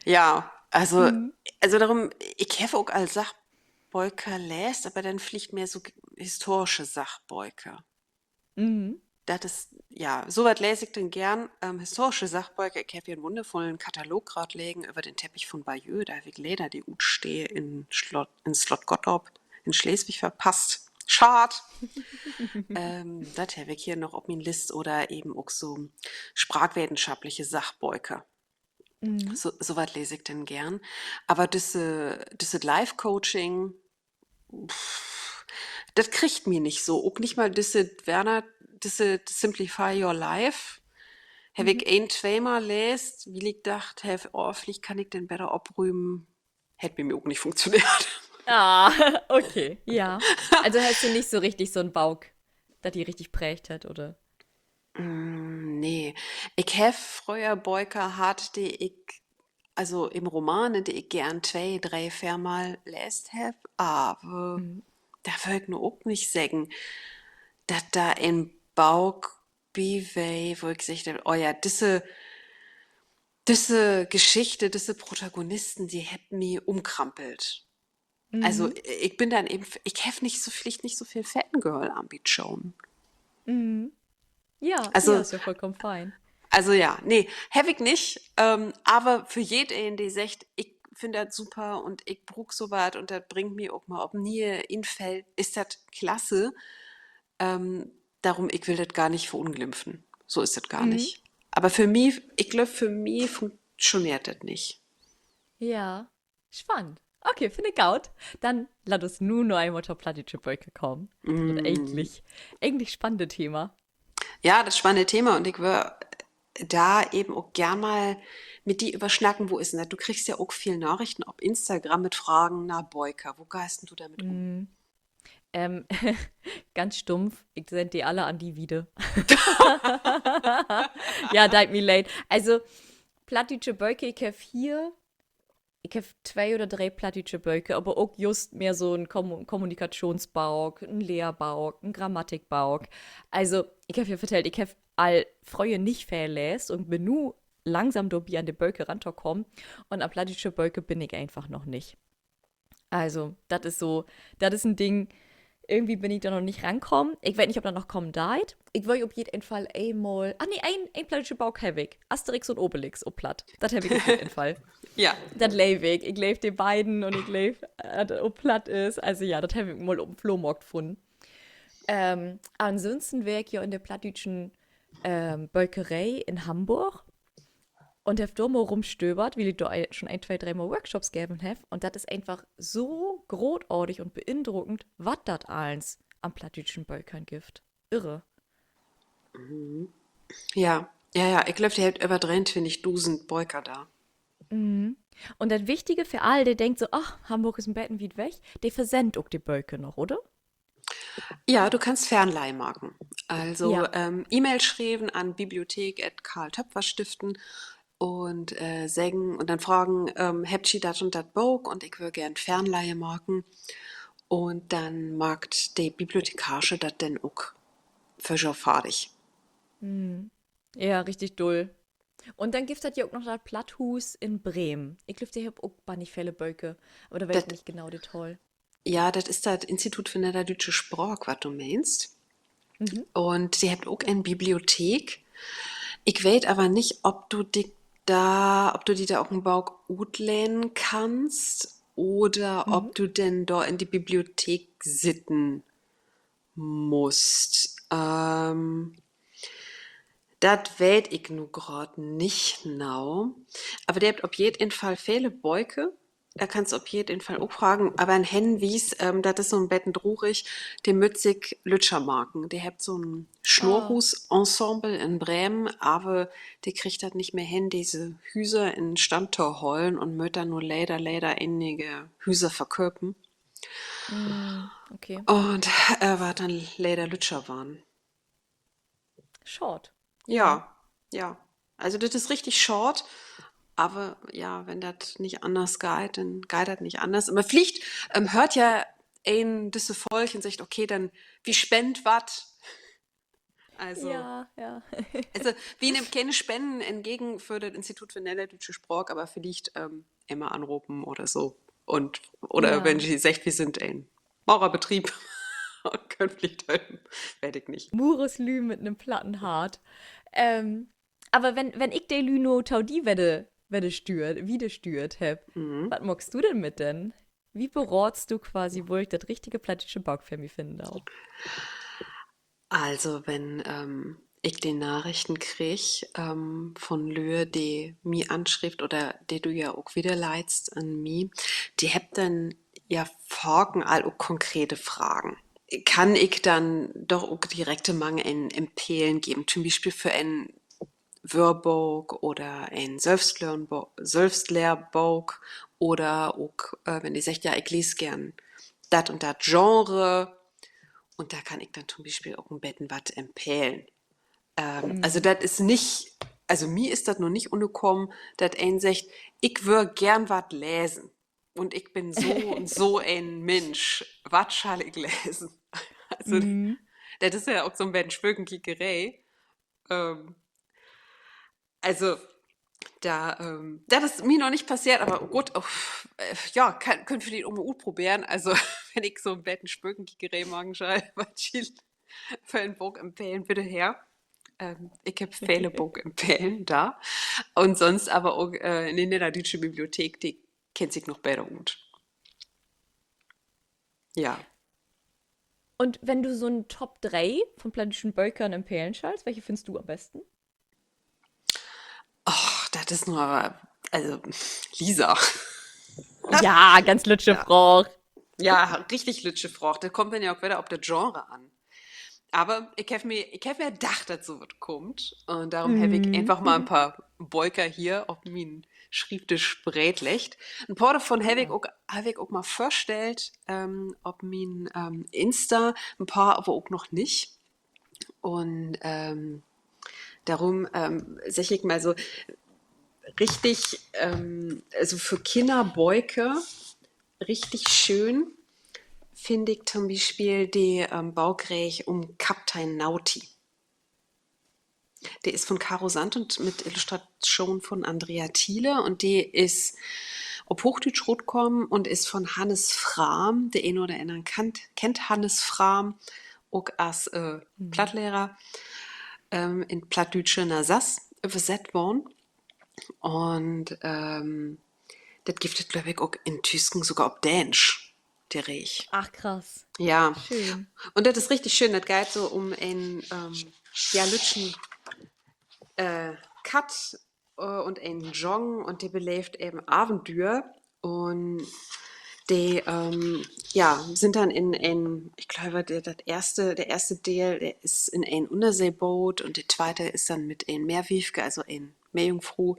Ja, also, also dorüm, ik heff ok al Sachböker leest, aver denn villicht mehr so historische Sachböker. Dat is, ja, so wat lees ik denn geern, ähm, historische Sachböker. Ik heff hier en wunnervullen Katalog graad liggen över den Teppich von Bayeux. Dor heff ik leider de Utsteed in Slott, in Slott Gottorf in Sleswig verpasst. Schaad. Ähm, dat heff ik hier noch op mien List oder even ok so spraakwetenschapliche Sachböker. So, so wat lees ik denn geern. Aver düsse, düsse Life-Coaching, pff, dat kriggt mi nich so. Ok nich mal düsse Werner, düsse Simplify Your Life. Heff ik een, tweemal leest, wiel ik dacht heff, oh, villicht kann ik den beter oprümen. Hett bi mi ok nich funktioneert. Ah, okay, ja. Also hest du nich so richtig so 'n Book, dat di richtig präägt hett, oder? Mm, nee. Ik heff fröher Böker hatt, de ik also even Romane, de ik geern twee, dree, veermal leest heff, aver dor wöör ik nu ok nich seggen, dat dor en Book bi weer, wo ik seggt heff: Oh ja, disse, disse Geschichte, disse Protagonisten, de hebbt mi ümkrempelt. Also, ik bün denn even, ik heff nich so, villicht nich so veel Fangirl-Ambitionen. Ja, also, is ja vullkamen fein. Also ja, nee, heff ik nich. Ähm, aver för jedeen, de seggt, ik finn dat super un ik bruuk so wat un dat bringt mi ok mal op ne'e Infäll, is dat klasse. Ähm, dorüm, ik will dat gor nich verunglimpfen. So is dat gor nich. Aver för mi, ik glööv, för mi funktioneert dat nich. Ja, spannend. Okay, finn ik goot. Denn laat uns nu noch eenmal to plattdüütsche Böker kamen. Dat egentlich, egentlich spannende Thema. Ja, dat spannende Thema. Un ik wöör dor even ok geern mal mit di över snacken, wo is denn dat? Du kriggst ja ok veel Narichten op Instagram mit Fragen na Böker. Wo geihst denn du dormit üm? Ähm, ganz stumpf, ik send de alle an di wieder. Ja, deit mi leed. Also, plattdüütsche Böker, ik heff hier, ik heff twee oder dree plattdüütsche Böker, aver ok just mehr so en Kommu-, Kommunikatschoonsbook, en Lehrbook, en Grammatikbook. Also, ik heff ja vertellt, ik heff al fröher nich veel leest un bün nu langsam dorbi, an de Böker rantokamen. Un an plattdüütsche Böker bün ik eenfach noch nich. Also, dat is so, dat is en Ding, irgendwie bün ik dor noch nich rankamen. Ik weet nich, of dat noch kamen deit. Ik wöör op jeden Fall eenmal, ah nee, een, een plattdüütsche Book heff ik. Asterix un Obelix op Platt. Dat heff ik op jeden Fall. Ja. Dat leev ik. Ik leev de beiden un ik leev, äh, dat op Platt is. Also ja, dat heff ik mal op 'n Flohmarkt funnen. Ähm, ansünsten weer ik ja in de plattdüütschen, ähm, Bökeree in Hamborg un heff dor mal rümstöbert, wiel ik dor schon een, twee, dree Mal Workshops geven heff. Un dat is eenfach so grootartig un beindruckend, wat dat allens an plattdüütschen Bökern gifft. Irre. Ja, ja, ja. Ik glööv, de hebbt över dreeuntwintigdusend Böker dor. Un dat Wichtige för all, de denkt so: Ach, Hamborg is en beten wiet weg, de versennt ok de Böker noch, oder? Ja, du kannst Fernleih maken. Also, ähm, E-Mail schrieven an Bibliothek at Carl-Toepfer-Stiftung un, äh, seggen un denn fragen, ähm: Hebbt ji dat un dat Book un ik wöör geern Fernleih maken? Un denn maakt de Bibliothekarsche dat denn ok för jo fardig. Ja, richtig dull. Un denn gifft dat ja ok noch dat Platthuus in Bremen. Ik glööv, de hebbt ok bannig vele Böker, aver dor weet ik nich genau de Tall. Ja, dat is dat Institut för nedderdüütsche Spraak, wat du meenst. Un de hebbt ok en Bibliothek. Ik weet aver nich, of du di dor, of du di dor ok en Book utlehnen kannst oder of du denn dor in de Bibliothek sitten musst. Ähm, dat weet ik nu graad nich nau. Aver de hebbt op jeden Fall vele Böker. Dor kannst du op jeden Fall ok fragen. Aver en Henwies, ähm, dat is so 'n beten trurig, de mööt sik lüttjer maken. De hebbt so 'n Snohrhuus-Ensemble in Bremen, aver de kriegt dat nich mehr hen, disse Hüser in Stand to hollen un mööt denn nu leider, leider enige Hüser verköpen. Un, äh, warrt denn leider lüttjer warrn. Schaad. Ja, ja. Also, dat is richtig schaad. Aver ja, wenn dat nich anners geiht, denn geiht dat nich anners. Aver villicht, ähm, höört ja een düsse Folg un seggt: Okay, denn, wi spennt wat. Also, also, wi nehmt kene Spenden entgegen för dat Institut för nedderdüütsche Spraak, aver villicht, ähm, eenmal anropen oder so. Un, oder wenn ji seggt, wi sünd en Murersbedriev, köönt villicht helpen, weet ik nich. Murerslüüd mit 'nem platten Hart. Ähm, aver wenn, wenn ik de Lüüd nu to di wedder, wedder stüert, wedder stüert hebb, wat maakst du denn mit denn? Wo beraadst du quasi, wo ik dat richtige plattdüütsche Book för mi finnen do? Also, wenn, ähm, ik de Narichten krieg, ähm, von Lüe, de mi anschrievt oder de du ja ok wiederleitst an mi, de hebbt denn ja faken al ok konkrete Fragen. Kann ik denn doch ok direkt mang en Empfehlen geven, to'n Bispeel för en Wöörbook oder en Sülvstlernbo-, Sülvstlehrbook oder ok, äh, wenn de seggt: Ja, ik lees geern dat un dat Genre, un dor kann ik denn to'n Bispeel ok en beten wat empfehlen. Ähm, also dat is nich also mi is dat noch nich ünnerkamen, dat een seggt: Ik wöör geern wat lesen. Un ik bün so un so en Minsch. Wat schall ik lesen? Also, dat is ja ok so 'n beten Spökenkiekeree. Also, dor, dat is mi noch nich passeert, aver goot, ja, köönt wi villicht ok mal utproberen. Also, wenn ik so 'n beten Spökenkiekeree maken schall, wat ji för en Book empfehlen, bitte her. Ik heff vele Book empfehlen dor. Un sonst aver ok in de Nedderdüütsche Bibliothek, de kennt sik noch beter ut. Ja. Un wenn du so 'n Top dree von plattdüütschen Bökern empfehlen schallst, welke finnst du an'n besten? Och, dat is nu aver, also, Lisa. Ja, ganz lüttje Fraag. Ja, richtig lüttje Fraag. Dat kummt denn ja ok wedder op dat Genre an. Aver ik heff mi, ik heff mi dacht, dat so wat kummt. Un dorüm heff ik eenfach mal en poor Böker hier op mien Schrievdisch breetleggt. En poor dorvon heff ik ok, heff ik ok mal vörstellt op mien Insta, en poor aver ok noch nich. Un dorüm segg ik mal so, richtig, also för Kinnerböker richtig schöön finn ik to'n Bispeel de Bookreeg üm Kaptein Nauti. De is von Caro Sand un mit Illustratschoon von Andrea Thiele un de is op Hoochdüütsch rutkamen un is von Hannes Frahm. De een oder anner kennt, kennt Hannes Frahm ok as Plattlehrer, in Plattdüütsche na Sass översett worrn. Un dat gifft dat, glööv ik, ok intüsken sogor op Däänsch, de Reeg. Ach, krass. Ja. Un dat is richtig schöön. Dat geiht so üm en, ja, lüttjen Katt un en Jung un de beleevt even Aventüer. Un de, ja, sünd denn in en, ik glööv, dat eerste, de eerste Deel, de is in en Ünnerseeboot un de tweete is denn mit en Meerwiefke, also en Meerjungfru.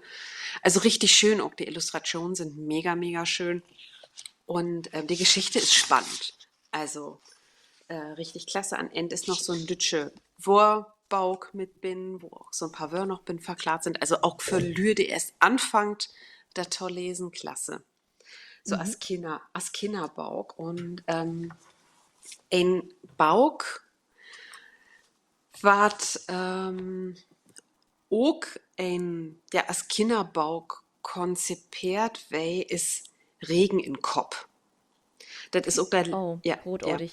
Also richtig schöön, ok de Illustratschonen sünd mega, mega schöön. Un de Geschichte is spannend. Also richtig klasse. An't Enn is noch so 'n lüttje Wöörbook mit binnen, wo ok so 'n poor Wöör noch binnen verklaart sünd. Also ok för Lüe, de eerst anfangt, dat to lesen, klasse. So as Kinner-, as Kinnerbook. Un en Book, wat ok en, ja, as Kinnerbook konzipeert weer, is Regen in'n Kopp. Dat is ok dat,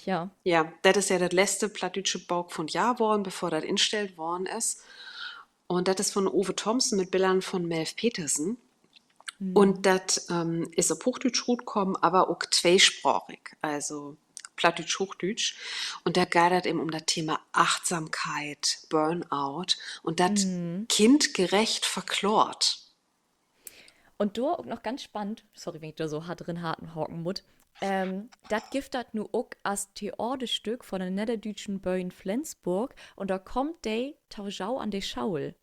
ja, ja, dat is ja dat letzte plattdüütsche Book von't Johr worrn, bevör dat instellt worrn is. Un dat is von Ove Thomsen mit Billern von Melf Petersen. Un dat is op Hoochdüütsch rutkamen, aver ok tweespraakig, also Plattdüütsch, Hoochdüütsch. Un dor geiht dat even üm dat Thema Achtsamkeit, Burnout un dat kindgerecht verklaart. Un dor ok noch ganz spannend, sorry, wenn ik dor so hart rinhaken mutt, dat gifft dat nu ok as Theaterstück von de Nedderdüütschen Bühn Flensburg un dor kummt de to jo an de School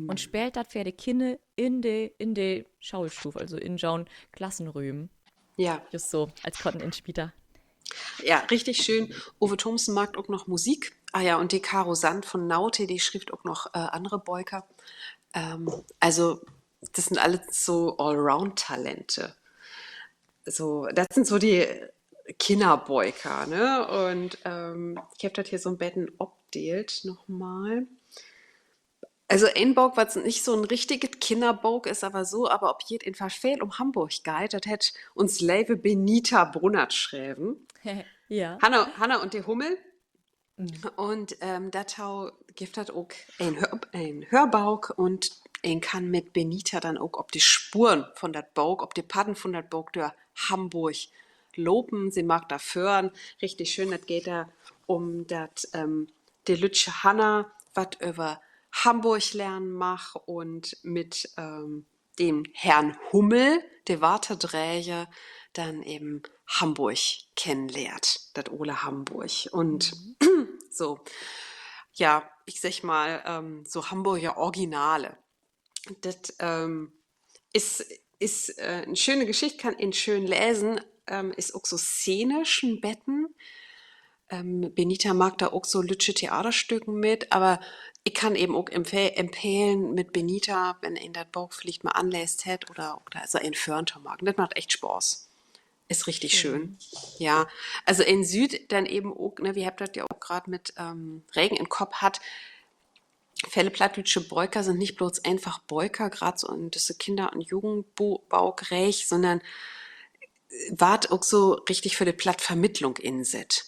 un speelt dat för de Kinner in de, in de Schoolstuuv, also in jo'n Klassenrüüm. Ja. Just so, as korten Insmieter. Ja, richtig schöön. Ove Thomsen maakt ok noch Musik. Ah ja, un de Caro Sand von Nauti, de schrifft ok noch annere Böker. Also, dat sünd allens so Allround-Talente. So, dat sünd so de Kinnerböker, ne? Un ik heff dat hier so 'n beten opdeelt nochmal. Also een Book, wat nich so 'n richtiget Kinnerbook is, aver so, aver op jeden Fall veel üm Hamborg geiht, dat hett uns leve Benita Brunnert schreven. Hanna, Hanna un de Hummel. Un dat gifft dat ok en Höör-, en Höörbook un een kann mit Benita denn ok op de Sporen von dat Book, op de Padden von dat Book dör Hamborg lopen. Se maakt dor Föhren, richtig schöön. Dat geiht dor üm dat de lüttje Hanna wat över Hamborg lehren mag un mit den Herrn Hummel, de Waterdräger, denn even Hamborg kennenlehrt, dat ole Hamborg. Un so, ja, ik segg mal, so Hamborger Originale. Dat is, is en schöne Geschicht, kann een schöön lesen, is ok so szenisch en beten. Ähm, Benita maakt dor ok so lüttje Theaterstücken mit, aver ik kann even ok empfeh-, empfehlen, mit Benita, wenn een dat Book villicht mal anleest hett oder ok dor so en Föhren to maken. Dat maakt echt Spaaß. Is richtig schöön. Ja, also een süht denn even ok, ne, wi hebbt dat ja ok graad mit, ähm, Regen in Kopp hatt. Vele plattdüütsche Böker sünd nich blots eenfach Böker, graad so in düsse Kinner- un Jugendbookreeg, sünnern warrt ok so richtig för de Plattvermittlung insett.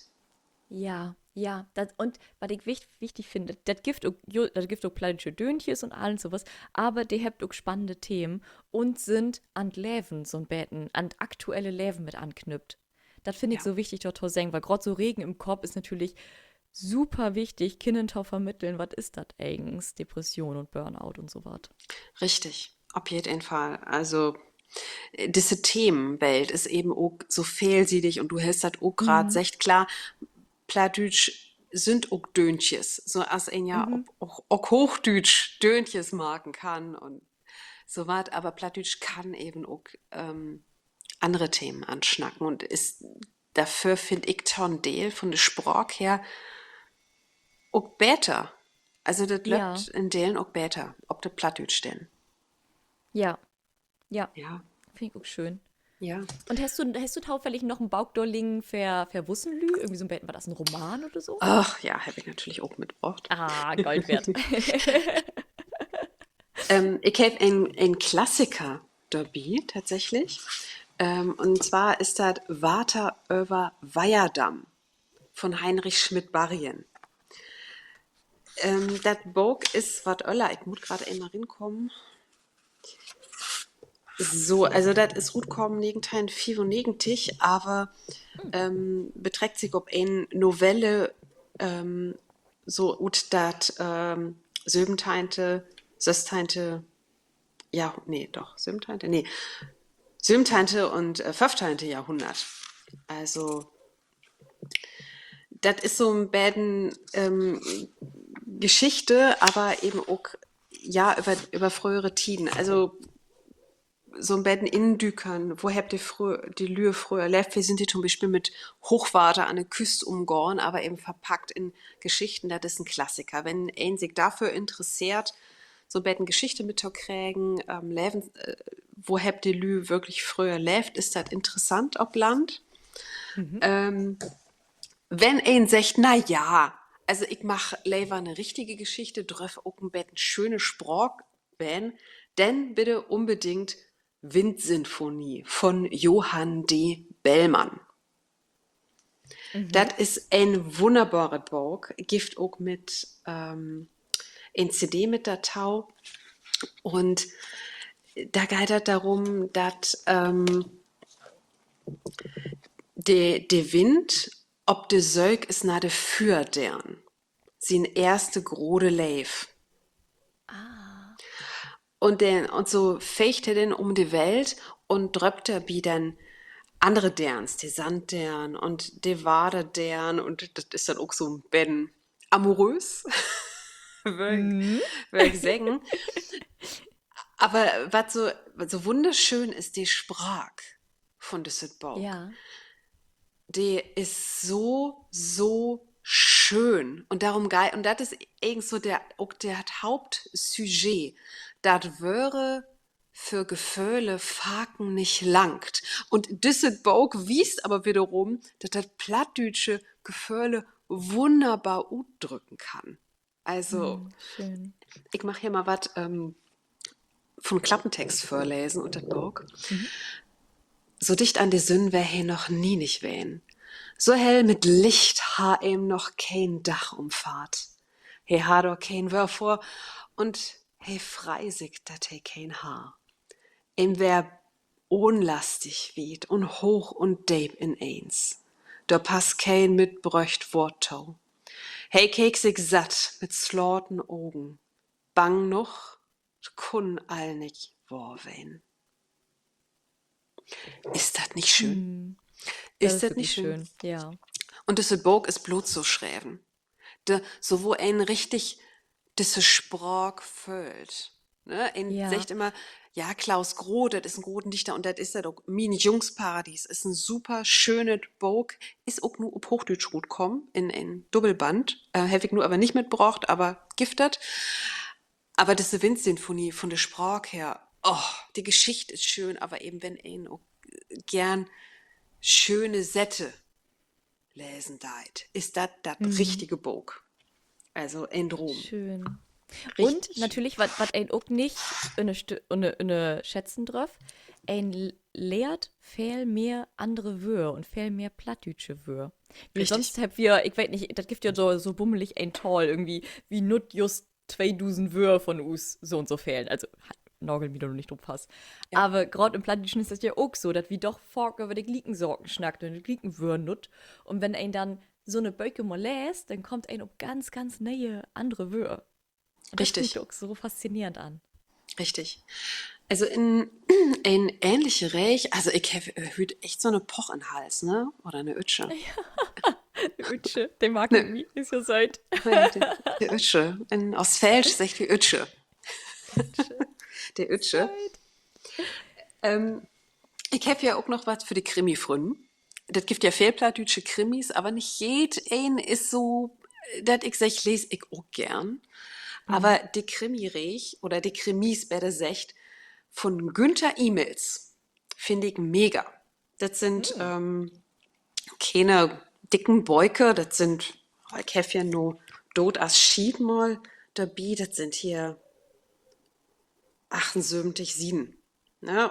Ja, ja. Dat, un wat ik wicht-, wichtig finn, dat, dat gifft ok, jo, dat gifft ok plattdüütsche Döntjes un allens so wat, aver de hebbt ok spannende Themen un sünd an't Leven so 'n beten, an't aktuelle Leven mit anknüppt. Dat finn ik so wichtig, dor to seggen, wiel graad so Regen in Kopp is natürlich super wichtig, Kinnern to vermitteln, wat is dat egens, Depression un Burnout un so wat. Richtig, op jeden Fall. Also, äh, disse Themenwelt is even ok so veelsiedig un du hest dat ok graad seggt, klaar, Plattdüütsch sünd ok Döntjes, so as een ja ok, ok, ok Hoochdüütsch Döntjes maken kann un so wat, aver Plattdüütsch kann even ok, ähm, annere Themen ansnacken un is dorför, finn ik, to'n Deel von de Spraak her ok beter. Also, dat löppt in Delen ok beter op de Plattdüütsch denn. Ja. Ja. Finn ik ok schöön. Un hest du, hest du tofällig noch en Book dor liggen för, för wussen Lüüd? Irgendwie so 'n beten wat as en Roman oder so? Ach ja, heff ik natürlich ok mitbrocht. Ah, Gold weert. Ähm, ik heff en, en Klassiker dorbi, tatsächlich. Ähm, un zwar is dat Water över Weiherdamm von Heinrich Schmidt-Barrien. Ähm, dat Book is wat öller, ik mutt graad eenmal rinkamen. So, also dat is rutkamen negenteihnveerunnegentig, aver, ähm, betreckt sik op en Novelle, ähm, so ut dat, ähm, söventeihnte, sössteihnte Joh-, nee, doch, söventeihnte, nee, söventeihnte un, äh, föffteihnte Johrhunnert. Also, dat is so 'n beten, ähm, Geschichte, aver even ok, ja, över, över fröhere Tieden. Also, so 'n beten indükern, wo hebbt de frö-, de Lüe fröher leevt, wo sünd de to'n Bispeel mit Hoochwater an de Küst ümgahn, aver even verpackt in Geschichten, dat is en Klassiker. Wenn een sik dorför interesseert, so 'n beten Geschichte mittokriegen, ähm, Leven, äh, wo hebbt de Lüe würklich fröher leevt, is dat interessant op Land. Ähm, wenn een seggt, na ja, also ik mag lever 'ne richtige Geschichte, dröff ok en beten schöne Spraak ween, denn bitte unbedingt Windsinfonie von Johann D. Bellmann. Dat is en wunnerboret Book, gifft ok mit, ähm, en C D mit dorto. Un dor geiht dat dorum, dat, ähm, de, de Wind op de Söök is na de Füerdeern, sien eerste grote Leev. Un denn, un so feegt he denn üm de Welt un dröppt dorbi denn annere Deerns, de Sanddeern un de Waterdeern, un dat is denn ok so 'n beten amourös, wöör ik, wöör ik seggen. Aver wat so, wat so wunnerschöön is, de Spraak von düsset Book. De is so, so schöön. Un dorum gei-, un dat is egens so de, ok de Hauptsujet, dat Wöör för Geföhle faken nich langt. Un düsset Book wiest aver wedderum, dat dat Plattdüütsche Geföhle wunnerbar utdrücken kann. Also, ik mag hier mal wat, ähm, von Klappentext vörlesen ut dat Book. So dicht an de Sünn weer he noch nie nich ween. So hell mit Licht harr em noch keen Dag ümfaat. He harr dor keen Wöör för un he frei sik, dat he keen harr. Em weer unlastig wiet un hooch un deep in eens. Dor pass keen mitbröcht Woort to. He keek sik satt mit slaten Ogen. Bang noog, 't kunn all nich wohr ween. Is dat nich schöön? Is dat nich schöön? Un düsse Book is blots so schreven. De, so, wo een richtig düsse Spraak föhlt. Ne? Een seggt immer, Ja, Klaus Groth, dat is en groten Dichter un dat is dat ok. Mien Jungsparadies is en super schönet Book, is ok nu op Hoochdüütsch rutkamen in en Dubbelband. Heff ik nu aver nich mitbrocht, aver gifft dat. Aver disse Windsinfonie von de Spraak her, oh, de Geschicht is schöön, aver even, wenn een ok geern schöne Sätze lesen deit, is dat dat richtige Book. Also en Droom. Un natürlich, wat, wat een ok nich ünnerschätzen dröff, een lehrt veel mehr annere Wöör un veel mehr plattdüütsche Wöör. Wiel sonst hebbt wi, ik weet nich, dat gifft ja so, so bummelig en Tahl irgendwie, wi nutzt just tweedusend Wöör von us so un so velen. Also, nagel mi dor nu nich drup fast. Aver graad in Plattdüütschen is dat ja ok so, dat wi doch faak över de glieken Saken snackt un de glieken Wöör nutzt. Un wenn een denn so 'ne Böker mal leest, denn kummt een op ganz, ganz ne'e annere Wöör. Un dat finn ik ok so faszinerend an. Richtig. Also in en ähnliche Reeg, also ik heff hüüt echt so 'ne Poch in Hals, ne? Oder 'ne Ütsche. Ütsche, de mag ik mi, is ja sööt. De Ütsche. In Oostfäälsch seggt wi Ütsche. De Ütsche. Ik heff ja ok noch wat för de Krimifrünnen. Dat gifft ja veel plattdüütsche Krimis, aver nich jedeen is so, dat ik segg, lees ik ok geern. Aver de Krimireeg, oder de Krimis beter seggt, von Günter Ihmels, finn ik mega. Dat sünd kene dicken Böker, dat sünd, ik heff hier nu Doot as Schiet mal dorbi, dat sünd hier achtensöventig Sieden, ne?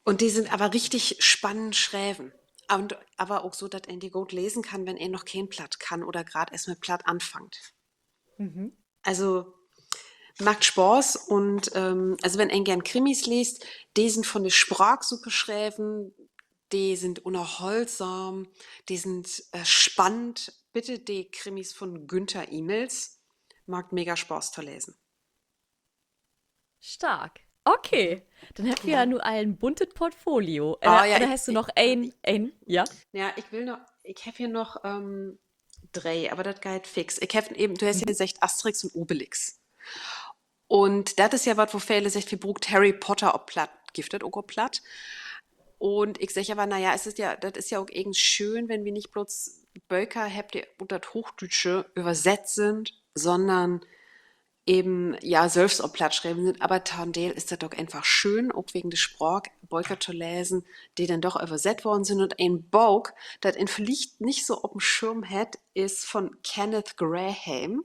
Un de sünd aver richtig spannend schreven. Un aver ok so, dat een de goot lesen kann, wenn een noch keen Platt kann oder graad eerst mit Platt anfangt. Also, maakt Spaaß un, also wenn een geern Krimis leest, de sünd von de Spraak super schreven, de sünd ünnerholsam, de sünd spannend. Bitte de Krimis von Günter Ihmels. Maakt mega Spaaß to lesen. Stark. Okay. Denn hebbt wi ja nu al en buntet Portfolio. Oder hest du noch een, een, ja? Ja, ik will noch, ik heff hier noch dree, aver dat geiht fix. Ik heff even, du hest ja seggt Asterix un Obelix. Un dat is ja wat, wo vele seggt, wi bruukt Harry Potter op Platt. Gifft dat ok op Platt? Un ik segg aver, na ja, dat is ja ok egens schöön, wenn wi nich blots Böker hebbt, de ut dat Hoochdüütsche översett sünd, sonnern even, ja, sülvst op Platt schreven sünd. Aver to'n Deel is dat ok eenfach schöön, ok wegen de Spraak, Böker to lesen, de denn doch översett worrn sünd. Un en Book, dat een villicht nich so op 'n Schirm hett, is von Kenneth Grahame,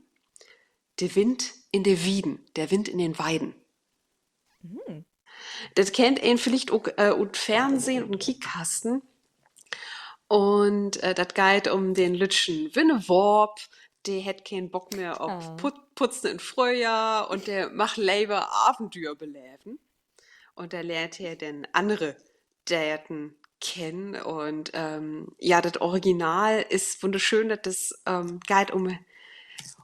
De Wind in de Wieden, Der Wind in den Weiden. Dat kennt een villicht ok ut Fernsehn, ut 'n Kiekkasten. Un dat geiht üm den lüttjen Winneworp, de hett keen Bock mehr op Putzen in Fröhjohr un de mag lever Aventüer beleven. Un dor lehrt he denn annere Deerten kennen. Un ja, dat Original is wunnerschöön, dat is, geiht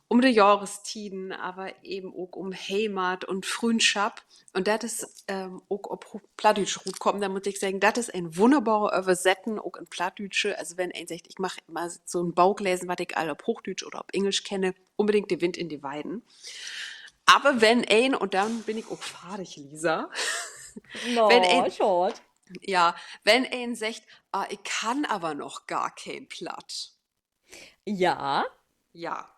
üm de Johrestieden, aver even ok üm Heimat un Fründschop. Un dat is ok op Plattdüütsch rutkamen. Dor mutt ik seggen, dat is en wunnerbare Översetten, ok in Plattdüütsche. Also wenn een seggt, ik mag mal so 'n Book lesen, wat ik al op Hoochdüütsch oder op Engelsch kenne, unbedingt De Wind in de Weiden. Aver wenn een, un denn bün ik ok fardig, Lisa, wenn een, ja, wenn een seggt, ah, ik kann aver noch gar keen Platt. Ja, ja,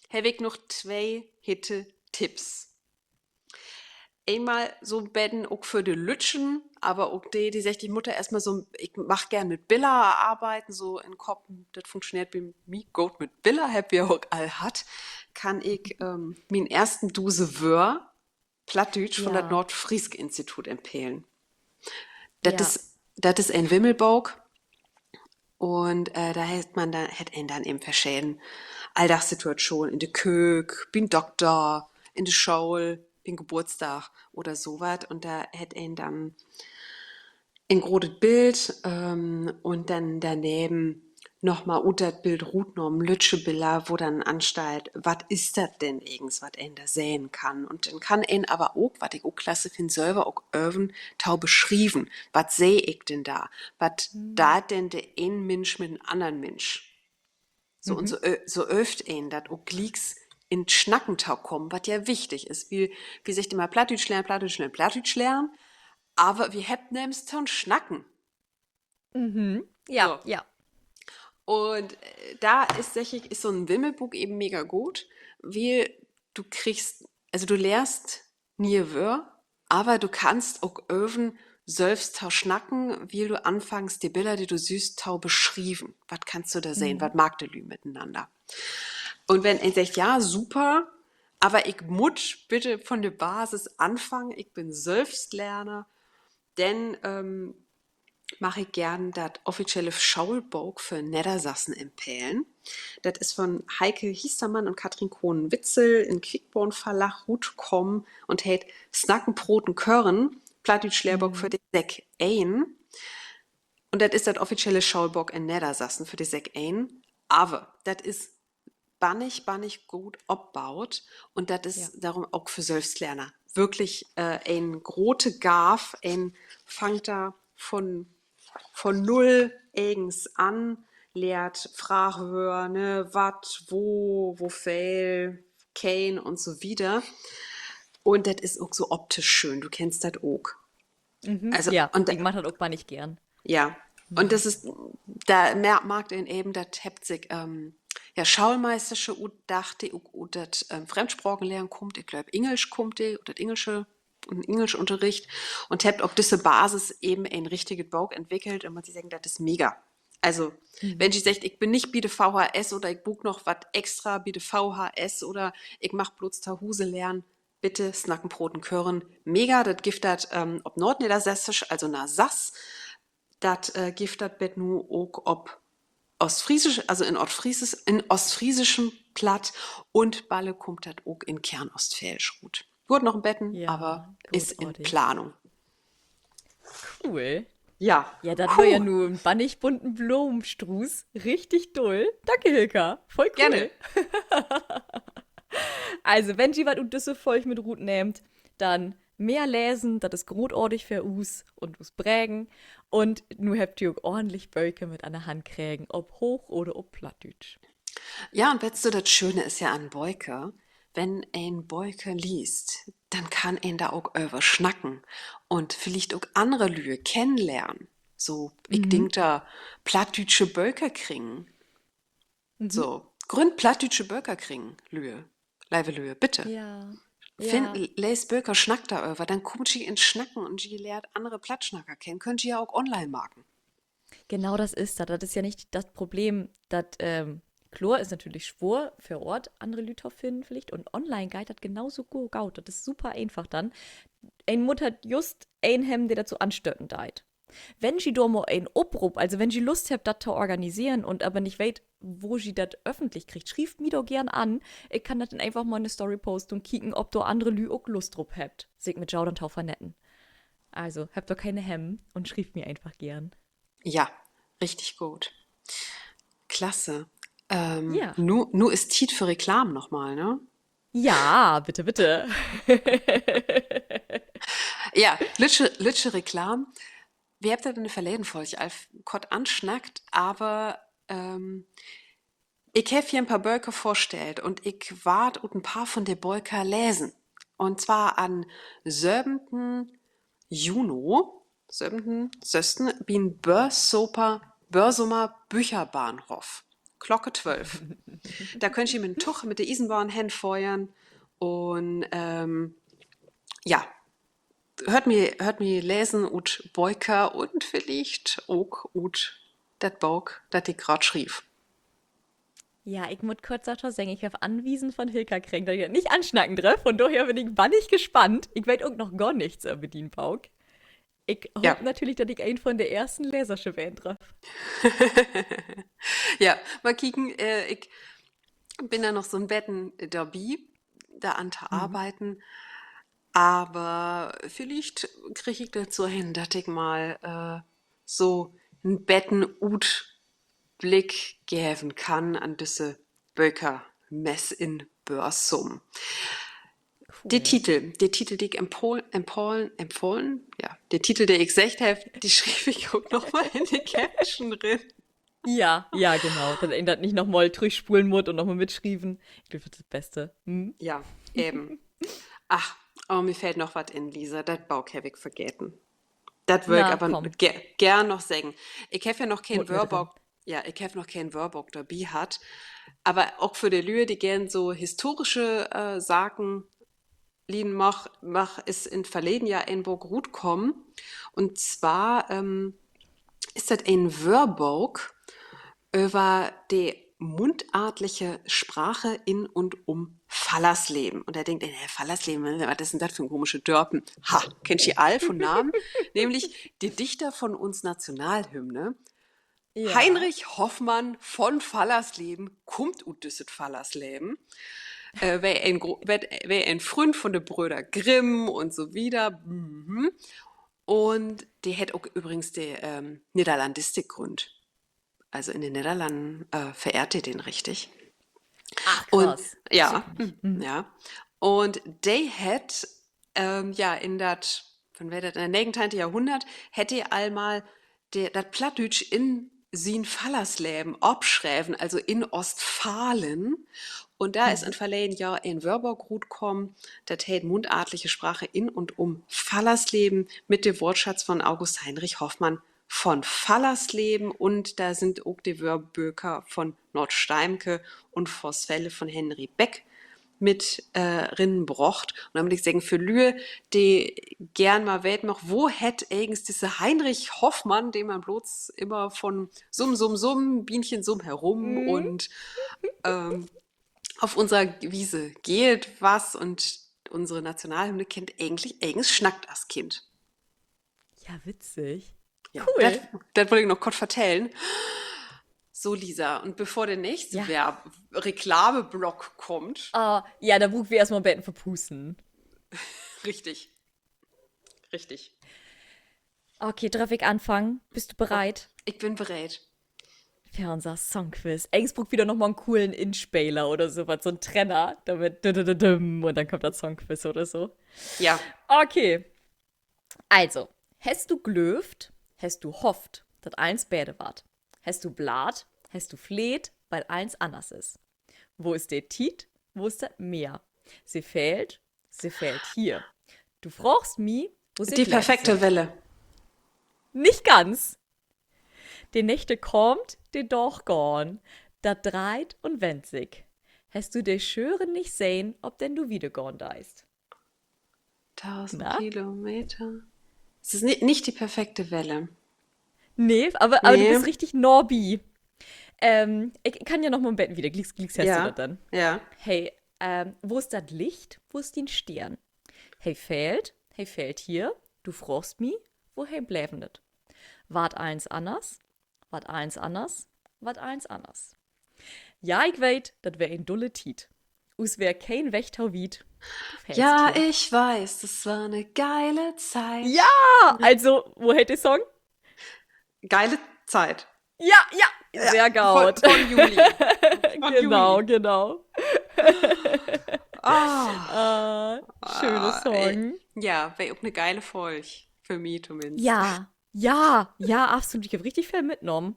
heff ik noch twee hitte Tipps. Eenmal so 'n beten ok för de Lüttjen, aver ok de, de seggt, ik mutt dor eerstmal so, ik mag geern mit Biller arbeiden, so in Kopp, dat funktioneert bi mi goot mit Biller, hebbt wi ok al hatt, kann ik mien eersten Duse Wöör Plattdüütsch von dat Nordfriisk Institut empfehlen. Dat is en Wimmelbook. Un dor hett man, hett een denn even verscheden Alldagssituatschonen in de Köök, bi'n Dokter, in de School, bi'n Geburtsdag oder so wat. Un dor hett een denn en grotet Bild un denn dorneven noch mal ut dat Bild rutnahmen lüttje Biller, wo denn ansteiht, wat is dat denn egens, wat een dor sehn kann. Un denn kann een aver ok, wat ik ok klasse finn, sülver ok öven to beschrieven, wat seh ik denn dor? Wat deit denn de een Minsch mit en annern Minsch? So, un so öövt een dat ok glieks in Snacken to kamen, wat ja wichtig is. Wi, wi seggt immer Plattdüütsch lehren, Plattdüütsch lehren, Plattdüütsch lehren, aver wi hebbt nüms to'n Snacken. Un, äh, dor is, segg ik, is so'n Wimmelbook even mega goot, wiel du kriggst, also du lehrst nie Wöör, aver du kannst ok öven, sülvst to snacken, wiel du anfangst, de Biller, de du sühst, to beschrieven. Wat kannst du dor sehn? Wat maakt de Lüüd mitenanner? Un wenn een seggt, ja, super, aver ik mutt bitte von de Basis anfangen, ik bün Sülvstlerner, denn, ähm, mag ik geern dat offizielle Schoolbook för Neddersassen empfehlen. Dat is von Heike Hiestermann un Kathrin Kronen-Witzel in Quickborn Verlag rutkamen un heet Snacken, Proten, Kören, Plattdüütsch Lehrbook för de Sek een. Un dat is dat offizielle Schoolbook in Neddersassen för de Sek een. Aver dat is bannig, bannig goot opbaut. Un dat is dorum ok för Sülvstlerner würklich, äh, en grote Gaav. Een fangt dor von, von null egens an, lehrt Fraagwöör, ne, wat, wo, woveel, keen un so wieder. Un dat is ok so optisch schöön. Du kennst dat ok. Also, ja, un ik mag dat ok bannig geern. Ja. Un dat is, dor mer-, markt een even, dat hebbt sik, ähm, ja, Schoolmeistersche utdacht, de ok ut dat, ähm, Fremdsprakenlehren kummt. Ik glööv, Engelsch kummt de, ut dat Engelsche, ut Engelschunterricht. Un hebbt op düsse Basis even en richtiget Book entwickelt. Un mutt ik seggen, dat is mega. Also, wenn ji seggt, ik bün nich bi de V H S oder ik bruuk noch wat extra bi de V H S oder ik mag blots to Huse lehren, bitte Snacken, Proten, Kören. Mega, dat gifft dat, ähm, op Noordneddersassisch, also na Sass. Dat, äh, gifft dat bet nu ok op Oostfreesch, also in Oostfreesch, in oostfreeschen Platt un balle kummt dat ok in Kernostfäälsch rut. Duert noch en beten, aver is in Planung. Cool. Ja. Ja, dat weer ja nu en bannig bunten Blomenstruuß. Richtig dull. Danke, Hilka. Voll cool. Also, wenn ji wat ut düsse Folg mit rutnehmt, denn mehr lesen, dat is grootartig för us un us Bregen. Un nu hebbt ji ok ordentlich Böker mit an de Hand kregen, op Hooch oder op Plattdüütsch. Ja, un weetst du, dat Schöne is ja an Böker, wenn een Böker liest, denn kann een dor ok över snacken un villicht ok annere Lüe kennenlehren. So, ik denk dor, plattdüütsche Bökerkringen. So, grünnt plattdüütsche Bökerkringen, Lüe. Leve Lüe, bitte. Leest Böker, snackt doröver, denn kaamt ji in Snacken un ji lehrt annere Plattsnacker kennen. Köönt ji ja ok online maken. Genau, dat is dat. Dat is ja nich dat Problem, dat, ähm, kloor, is natürlich swoor, vör Oort annere Lüüd to finnen villicht. Un online geiht dat genau so go-, goot. Dat is super eenfach denn. Een mutt halt just een hebben, de dat so anstöten deit. Wenn ji dor mal en Oproop, also wenn ji Lust hebbt, dat to organiseren un aver nich weet, wo ji dat öffentlich kriegt, schrievt mi doch geern an. Ik kann dat denn eenfach mal in 'ne Story posten un kieken, of dor annere Lüüd ok Lust drup hebbt, sik mit jo denn to vernetten. Also, hebbt dor kene Hemmen un schrievt mi eenfach geern. Ja, richtig goot. Klasse. Ähm, nu, nu is Tiet för Reklaam nochmal, ne? Ja, bitte, bitte. Ja, lüttje, lüttje Reklaam. Wi hebbt dat in de verleden Folg al f-, kort ansnackt, aver, ähm, ik heff hier en paar Böker vörstellt un ik warr ut en paar von de Böker lesen. Un zwar an sööventen Juni, sööventen sössten, bi'n Börsoper-, Börsumer Bücherbahnhoff. Klocke twölf. Dor köönt ji mit 'n Tog, mit de Iesenbahn henföhren un, ähm, ja, höört mi, höört mi lesen ut Böker un villicht ok ut dat Book, dat ik graad schriev. Ja, ik mutt kort dorto seggen, ik heff Anwiesen von Hilka kregen, dat ik dat nich ansnacken dröff. Von dorher bün ik bannig gespannt. Ik weet ok noch gor nix över dien Book. Ik hoop natürlich, dat ik een von de eersten Lesersche ween dröff. Ja, mal kieken, äh, ik bün dor noch so'n beten dorbi, dor an to arbeiden. Aver villicht krieg ik dat so hen, dat ik mal, äh, so en beten Utblick geven kann an düsse Bökermess in Börsum. De Titel, de Titel, de ik empfohl-, empfohlen, empfohlen, ja, de Titel, de ik seggt heff, de schriev ik ok noch mal in de Caption rin. Ja, ja, genau. Dat een dat nich noch mal trüchspulen mutt un noch mal mitschrieven. Ik glööv, dat is dat Beste. Hm? Ja, even. Ach, oh, mi fällt noch wat in, Lisa. Dat Book heff ik vergeten. Dat wöör ik aver ge-, geern noch seggen. Ik heff ja noch keen Wöörbook, ja, ik heff noch keen Wöörbook dorbi hatt. Aver ok för de Lüe, de geern so historische, äh, Saken lieden mag, mag, is in verleden Johr en Book rutkamen. Un zwar, ähm, is dat en Wöörbook över de mundartliche Sprache in un um Fallersleben. Un dor denkt een, hä, Fallersleben, wat is denn dat för komische Dörpen? Ha, kennt ji all von Namen? Nämlich de Dichter von uns Nationalhymne. Ja. Heinrich Hoffmann von Fallersleben kummt ut düsset Fallersleben. Äh, weer en Gro-, weer, weer en Fründ von de Bröder Grimm un so wieder. Mhm. Un de hett ok übrigens de, ähm, Nedderlandistik gründt. Also in de Nedderlannen, äh, verehrt de den richtig. Ach, krass. Ja, ja. Un de hett, ähm, ja, in dat, wann weer dat, in dat negenteihnte Johrhunnert, hett de al mal de, dat Plattdüütsch in sien Fallersleben opschreven, also in Ostfalen. Un dor is in verleden Johr en Wöörbook rutkamen, dat heet Mundartliche Sprache in und um Fallersleben mit de Woortschatz von August Heinrich Hoffmann von Fallersleben. Un dor sünd ok de Wöörböker von Nordsteimke un Vorsfelde von Henry Beck mit, äh, rinbrocht. Un denn mutt ik seggen, för Lüe, de geern mal weten mag, wo hett egens disse Heinrich Hoffmann, den man blots immer von Summ, Summ, Summ, Bienchen summ herum un, ähm, auf unserer Wiese geiht was un unsere Nationalhymne kennt, egentlich egens snackt as Kind. Ja, witzig. Ja, cool. Dat, dat wull ik noch kort vertellen. So, Lisa, un bevor de nächste Werb-, Reklameblock kummt. Ah, ja, dor bruukt wi eerst mal en beten verpusten. Richtig. Richtig. Okay, dröff ik anfangen? Büst du bereit? Ik bün bereit. För unser Songquiz. Egens bruukt wi dor noch mal en coolen Inspeler oder so wat, so'n Trenner, dormit dü-dü-dü-düm, un denn kummt dat Songquiz oder so. Ja. Okay. Also, hest du glöövt, hest du hofft, dat allens beter warrt? Hest du blaart, hest du fleht, wiel allens anners is? Wo is de Tiet, wo is dat Meer? Se fehlt, se fehlt hier. Du fraagst mi, wo se De perfekte Welle. Nich ganz. De Nächte kaamt, de Daag gahn. Dat dreiht un wennt sik. Hest du de Schören nich sehn, op den du wiedergahn deist? Tausend Kilometer. Is dat ni-, nich De perfekte Welle? Nee, aver, aver du büst richtig nah bi. Ähm, ik kann ja noch mal en beten wieder, glieks, glieks hest du dat denn. Ja. Hey, ähm, wo is dat Licht, wo is dien Steern? He fehlt, he fehlt hier, du fraagst mi, wo he bleven is. Warrt allens anners, warrt allens anners, warrt allens anners. Ja, ik weet, dat weer en dulle Tiet. Us weer keen Weg to wiet. Ja, ich weiß, das war 'ne geile Zeit. Ja, also, wo heet de Song? Geile Zeit. Ja, ja, sehr goot. Von, von Juli. Genau, genau. Ah, schöne Song. Ja, weer ok 'ne geile Folg. För mi tominnst. Ja, ja, ja, absolut. Ik heff richtig veel mitnahmen.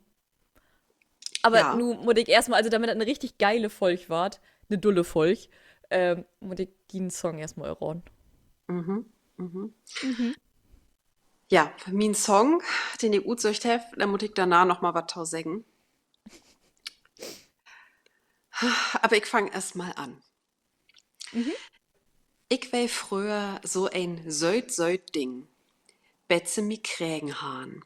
Aver nu mutt ik eerstmal, also dormit dat 'ne richtig geile Folg warrt, 'ne dulle Folg, ähm, mutt ik dien Song eerstmal raden. Ja, mien Song, den ik utsöcht heff, dor mutt ik dorna noch mal wat to seggen. Aver ik fang eerstmal an. Ik weer fröher so en sööt, sööt Ding, bet se mi kregen harrn.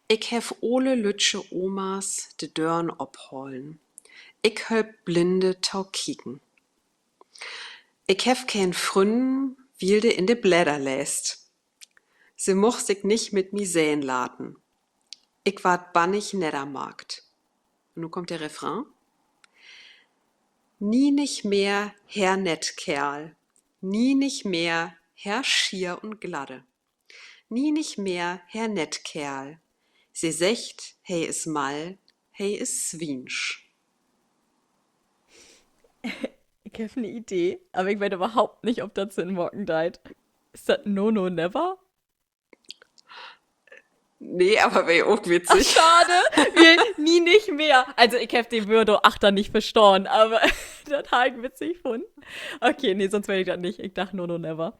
Ik heff ole lüttje Omas de Dören ophollen. Ik hölp Blinde to kieken. Ik heff keen Frünnen, wiel de in de Bläder leest. Se much sik nich mit mi sehn laten. Ik warr bannig neddermaakt. Un nu kummt de Refrain. Nie nich mehr Herr Nettkerl, nie nich mehr Herr Schier un Gladde, nie nich mehr Herr Nettkerl. Se seggt, he is mall, he is swiensch. Ik heff 'ne Idee, aver ik weet överhaupt nich, of dat Sinn maken deit. Is dat No No Never? Nee, aver weer ok witzig. Schade, wiel Nie nich mehr. Also, ik heff de Wöör achter nich verstahn, aver dat harr ik witzig funnen. Okay, nee, sonst weet ik dat nich. Ik dach No No Never.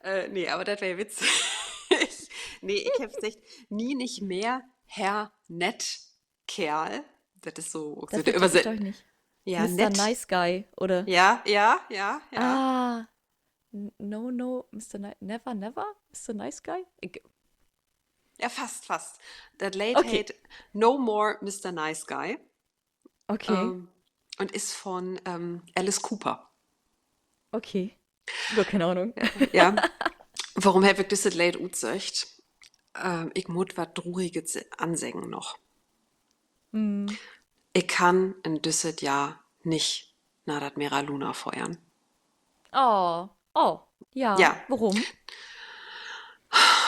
Äh, nee, aver dat weer witzig. Nee, ik heff seggt, Nie nich mehr, Herr Nett Kerl. Dat is so, so de Översett-, ja, Mister Nice Guy, oder? Ja, ja, ja, ja. Ah, n-, no, no, Mister Ni-, never, never? Mister Nice Guy? Ik Ja, fast, fast. Dat Leed heet No More Mister Nice Guy. Okay. Ähm, un is von, ähm, Alice Cooper. Okay. Gor keen Ahnung. Ja. Worüm heff ik düsset Leed utsöcht? Ähm, ik mutt wat Truriget se-, anseggen noch. Ik kann in düsset Johr nich na dat Mera Luna föhren. Oh, oh, ja. Ja. Worüm?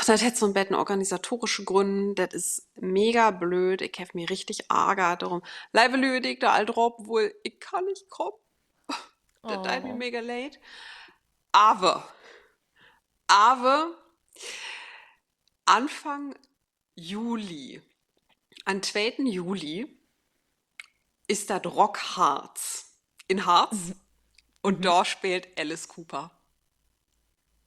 Dat hett so 'n beten organisatorische Grünn. Dat is mega blööd. Ik heff mi richtig argert. Dorüm, leve Lüüd, de ik dor al drop wull, ik kann nich kamen. Dat deit mi mega leed. Aver, aver Anfang Juli, an'n tweeten Juli, is dat Rockharz in Harz. Un dor speelt Alice Cooper.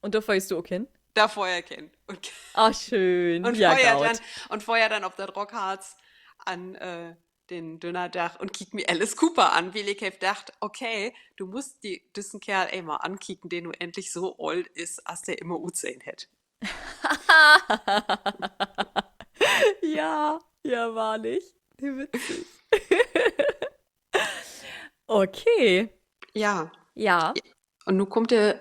Un dor föhrst du ok hen? Dor föhr ik hen. Un, ah, schöön. Un ja, föhr denn, un föhr denn op dat Rockharz an, äh, den Dünnerdag un kiek mi Alice Cooper an, wiel ik heff dacht, okay, du musst di düssen Keerl eenmal ankieken, de nu endlich so oolt is, as de immer utsehn hett. Ja, ja, wahrlich. Witzig. Okay. Ja. Ja. Un nu kummt de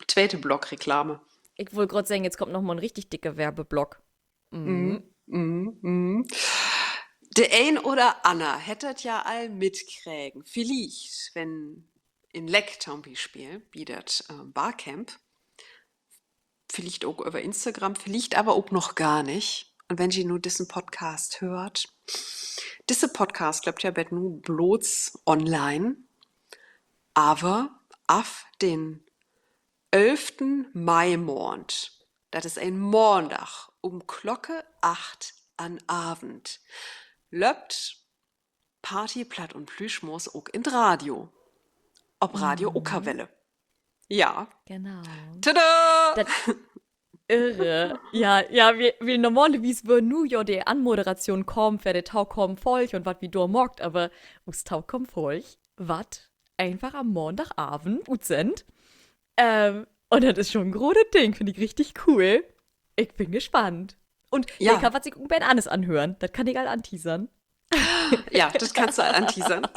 tweete Block Reklame. Ik wull graad seggen, jetzt kummt noch mal en richtig dicke Werbeblock. De een oder anner hett dat ja al mitkregen. Villicht, wenn in Leck to'n Bispeel bi dat, äh, Barcamp, villicht ok över Instagram, villicht aver ok noch gor nich. Un wenn ji nu dissen Podcast höört, disse Podcast löppt ja bet nu blots online, aver af den ölften Maimaand, dat is en Maandag, üm Klocke acht an'n Avend löppt Party, Platt un Plüschmors ok in't Radio. Op Radio Okerwelle. Ja. Genau. Tada! Dat, irre. Ja, ja, wi, wi normalerwies wöör nu ja de Anmoderation kamen för de tokamen Folg un wat wi dor maakt, aver us tokamen Folg warrt eenfach an'n Maandagavend utsennt. Ähm, un dat is schon en grotet Ding, finn ik richtig cool. Ik bün gespannt. Un ja, de kann wat sik ok en beten anners anhören. Dat kann ik al anteasern. Ja, dat kannst du al anteasern.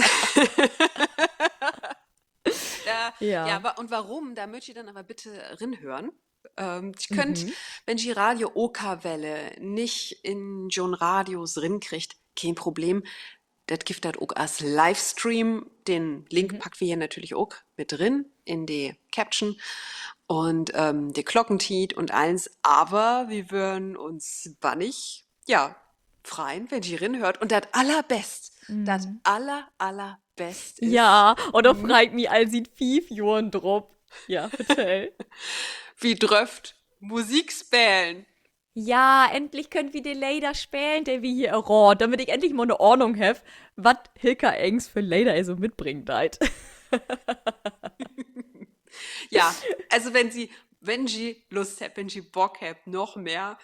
Ja, ja, wa-, un worüm, dor mööt ji denn aver bitte rinhören. Ähm, ji köönt, wenn ji Radio Okerwelle nich in jo'n Radios rinkriegt, keen Problem. Dat gifft dat ok as Livestream. Den Link packt wi hier natürlich ok mit rin in de Caption. Un, ähm, de Klockentiet un allens. Aver wi wören uns bannig, ja, freien, wenn ji rinhöört. Un dat Allerbest, dat aller-, allerbest is, ja, un dor frei ik mi al siet fief Johren drop. Ja, vertell. Wi dröfft Musik spelen. Ja, endlich köönt wi de Leder spelen, de wi hier erraadt, dormit ik endlich mal 'ne Ahnung heff, wat Hilka egens för Leder so mitbringen deit. Ja, also wenn ji, wenn ji Lust hebbt, wenn ji Bock hebbt, noch mehr,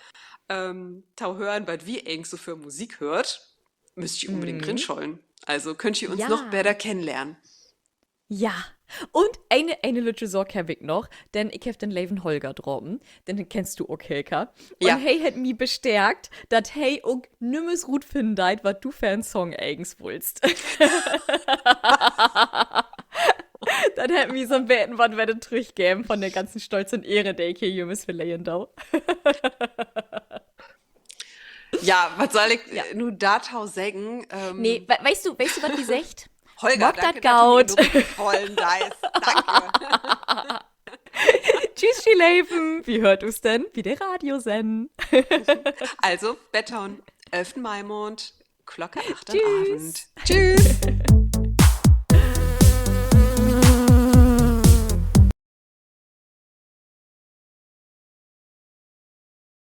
ähm, to hören, wat wi egens so för Musik höört, müsst ji unbedingt rinschalten. Also köönt ji uns noch beter kennenlernen. Ja. Un ene, ene lüttje Saak heff ik noch, denn ik heff den leven Holger drapen, den kennst du ok, Hilka. Un he hett mi bestärkt, dat he ok nümmers rutfinnen deit, wat du för en Song egens wullst. Dat hett mi so 'n beten wat wedder trüchgeven von de ganzen Stolz un Ehre, de ik hier jümmers verleren do. Ja, wat sall ik nu dorto seggen? Nee, we-, weetst du, weetst du, wat wi seggt? Holger, maakt dat goot. Tschüss, ji Leven. Wi höört us denn bi de Radiosennen. Also, bet to'n ölften Maimaand, Klocke acht an'n Avend. Tschüss.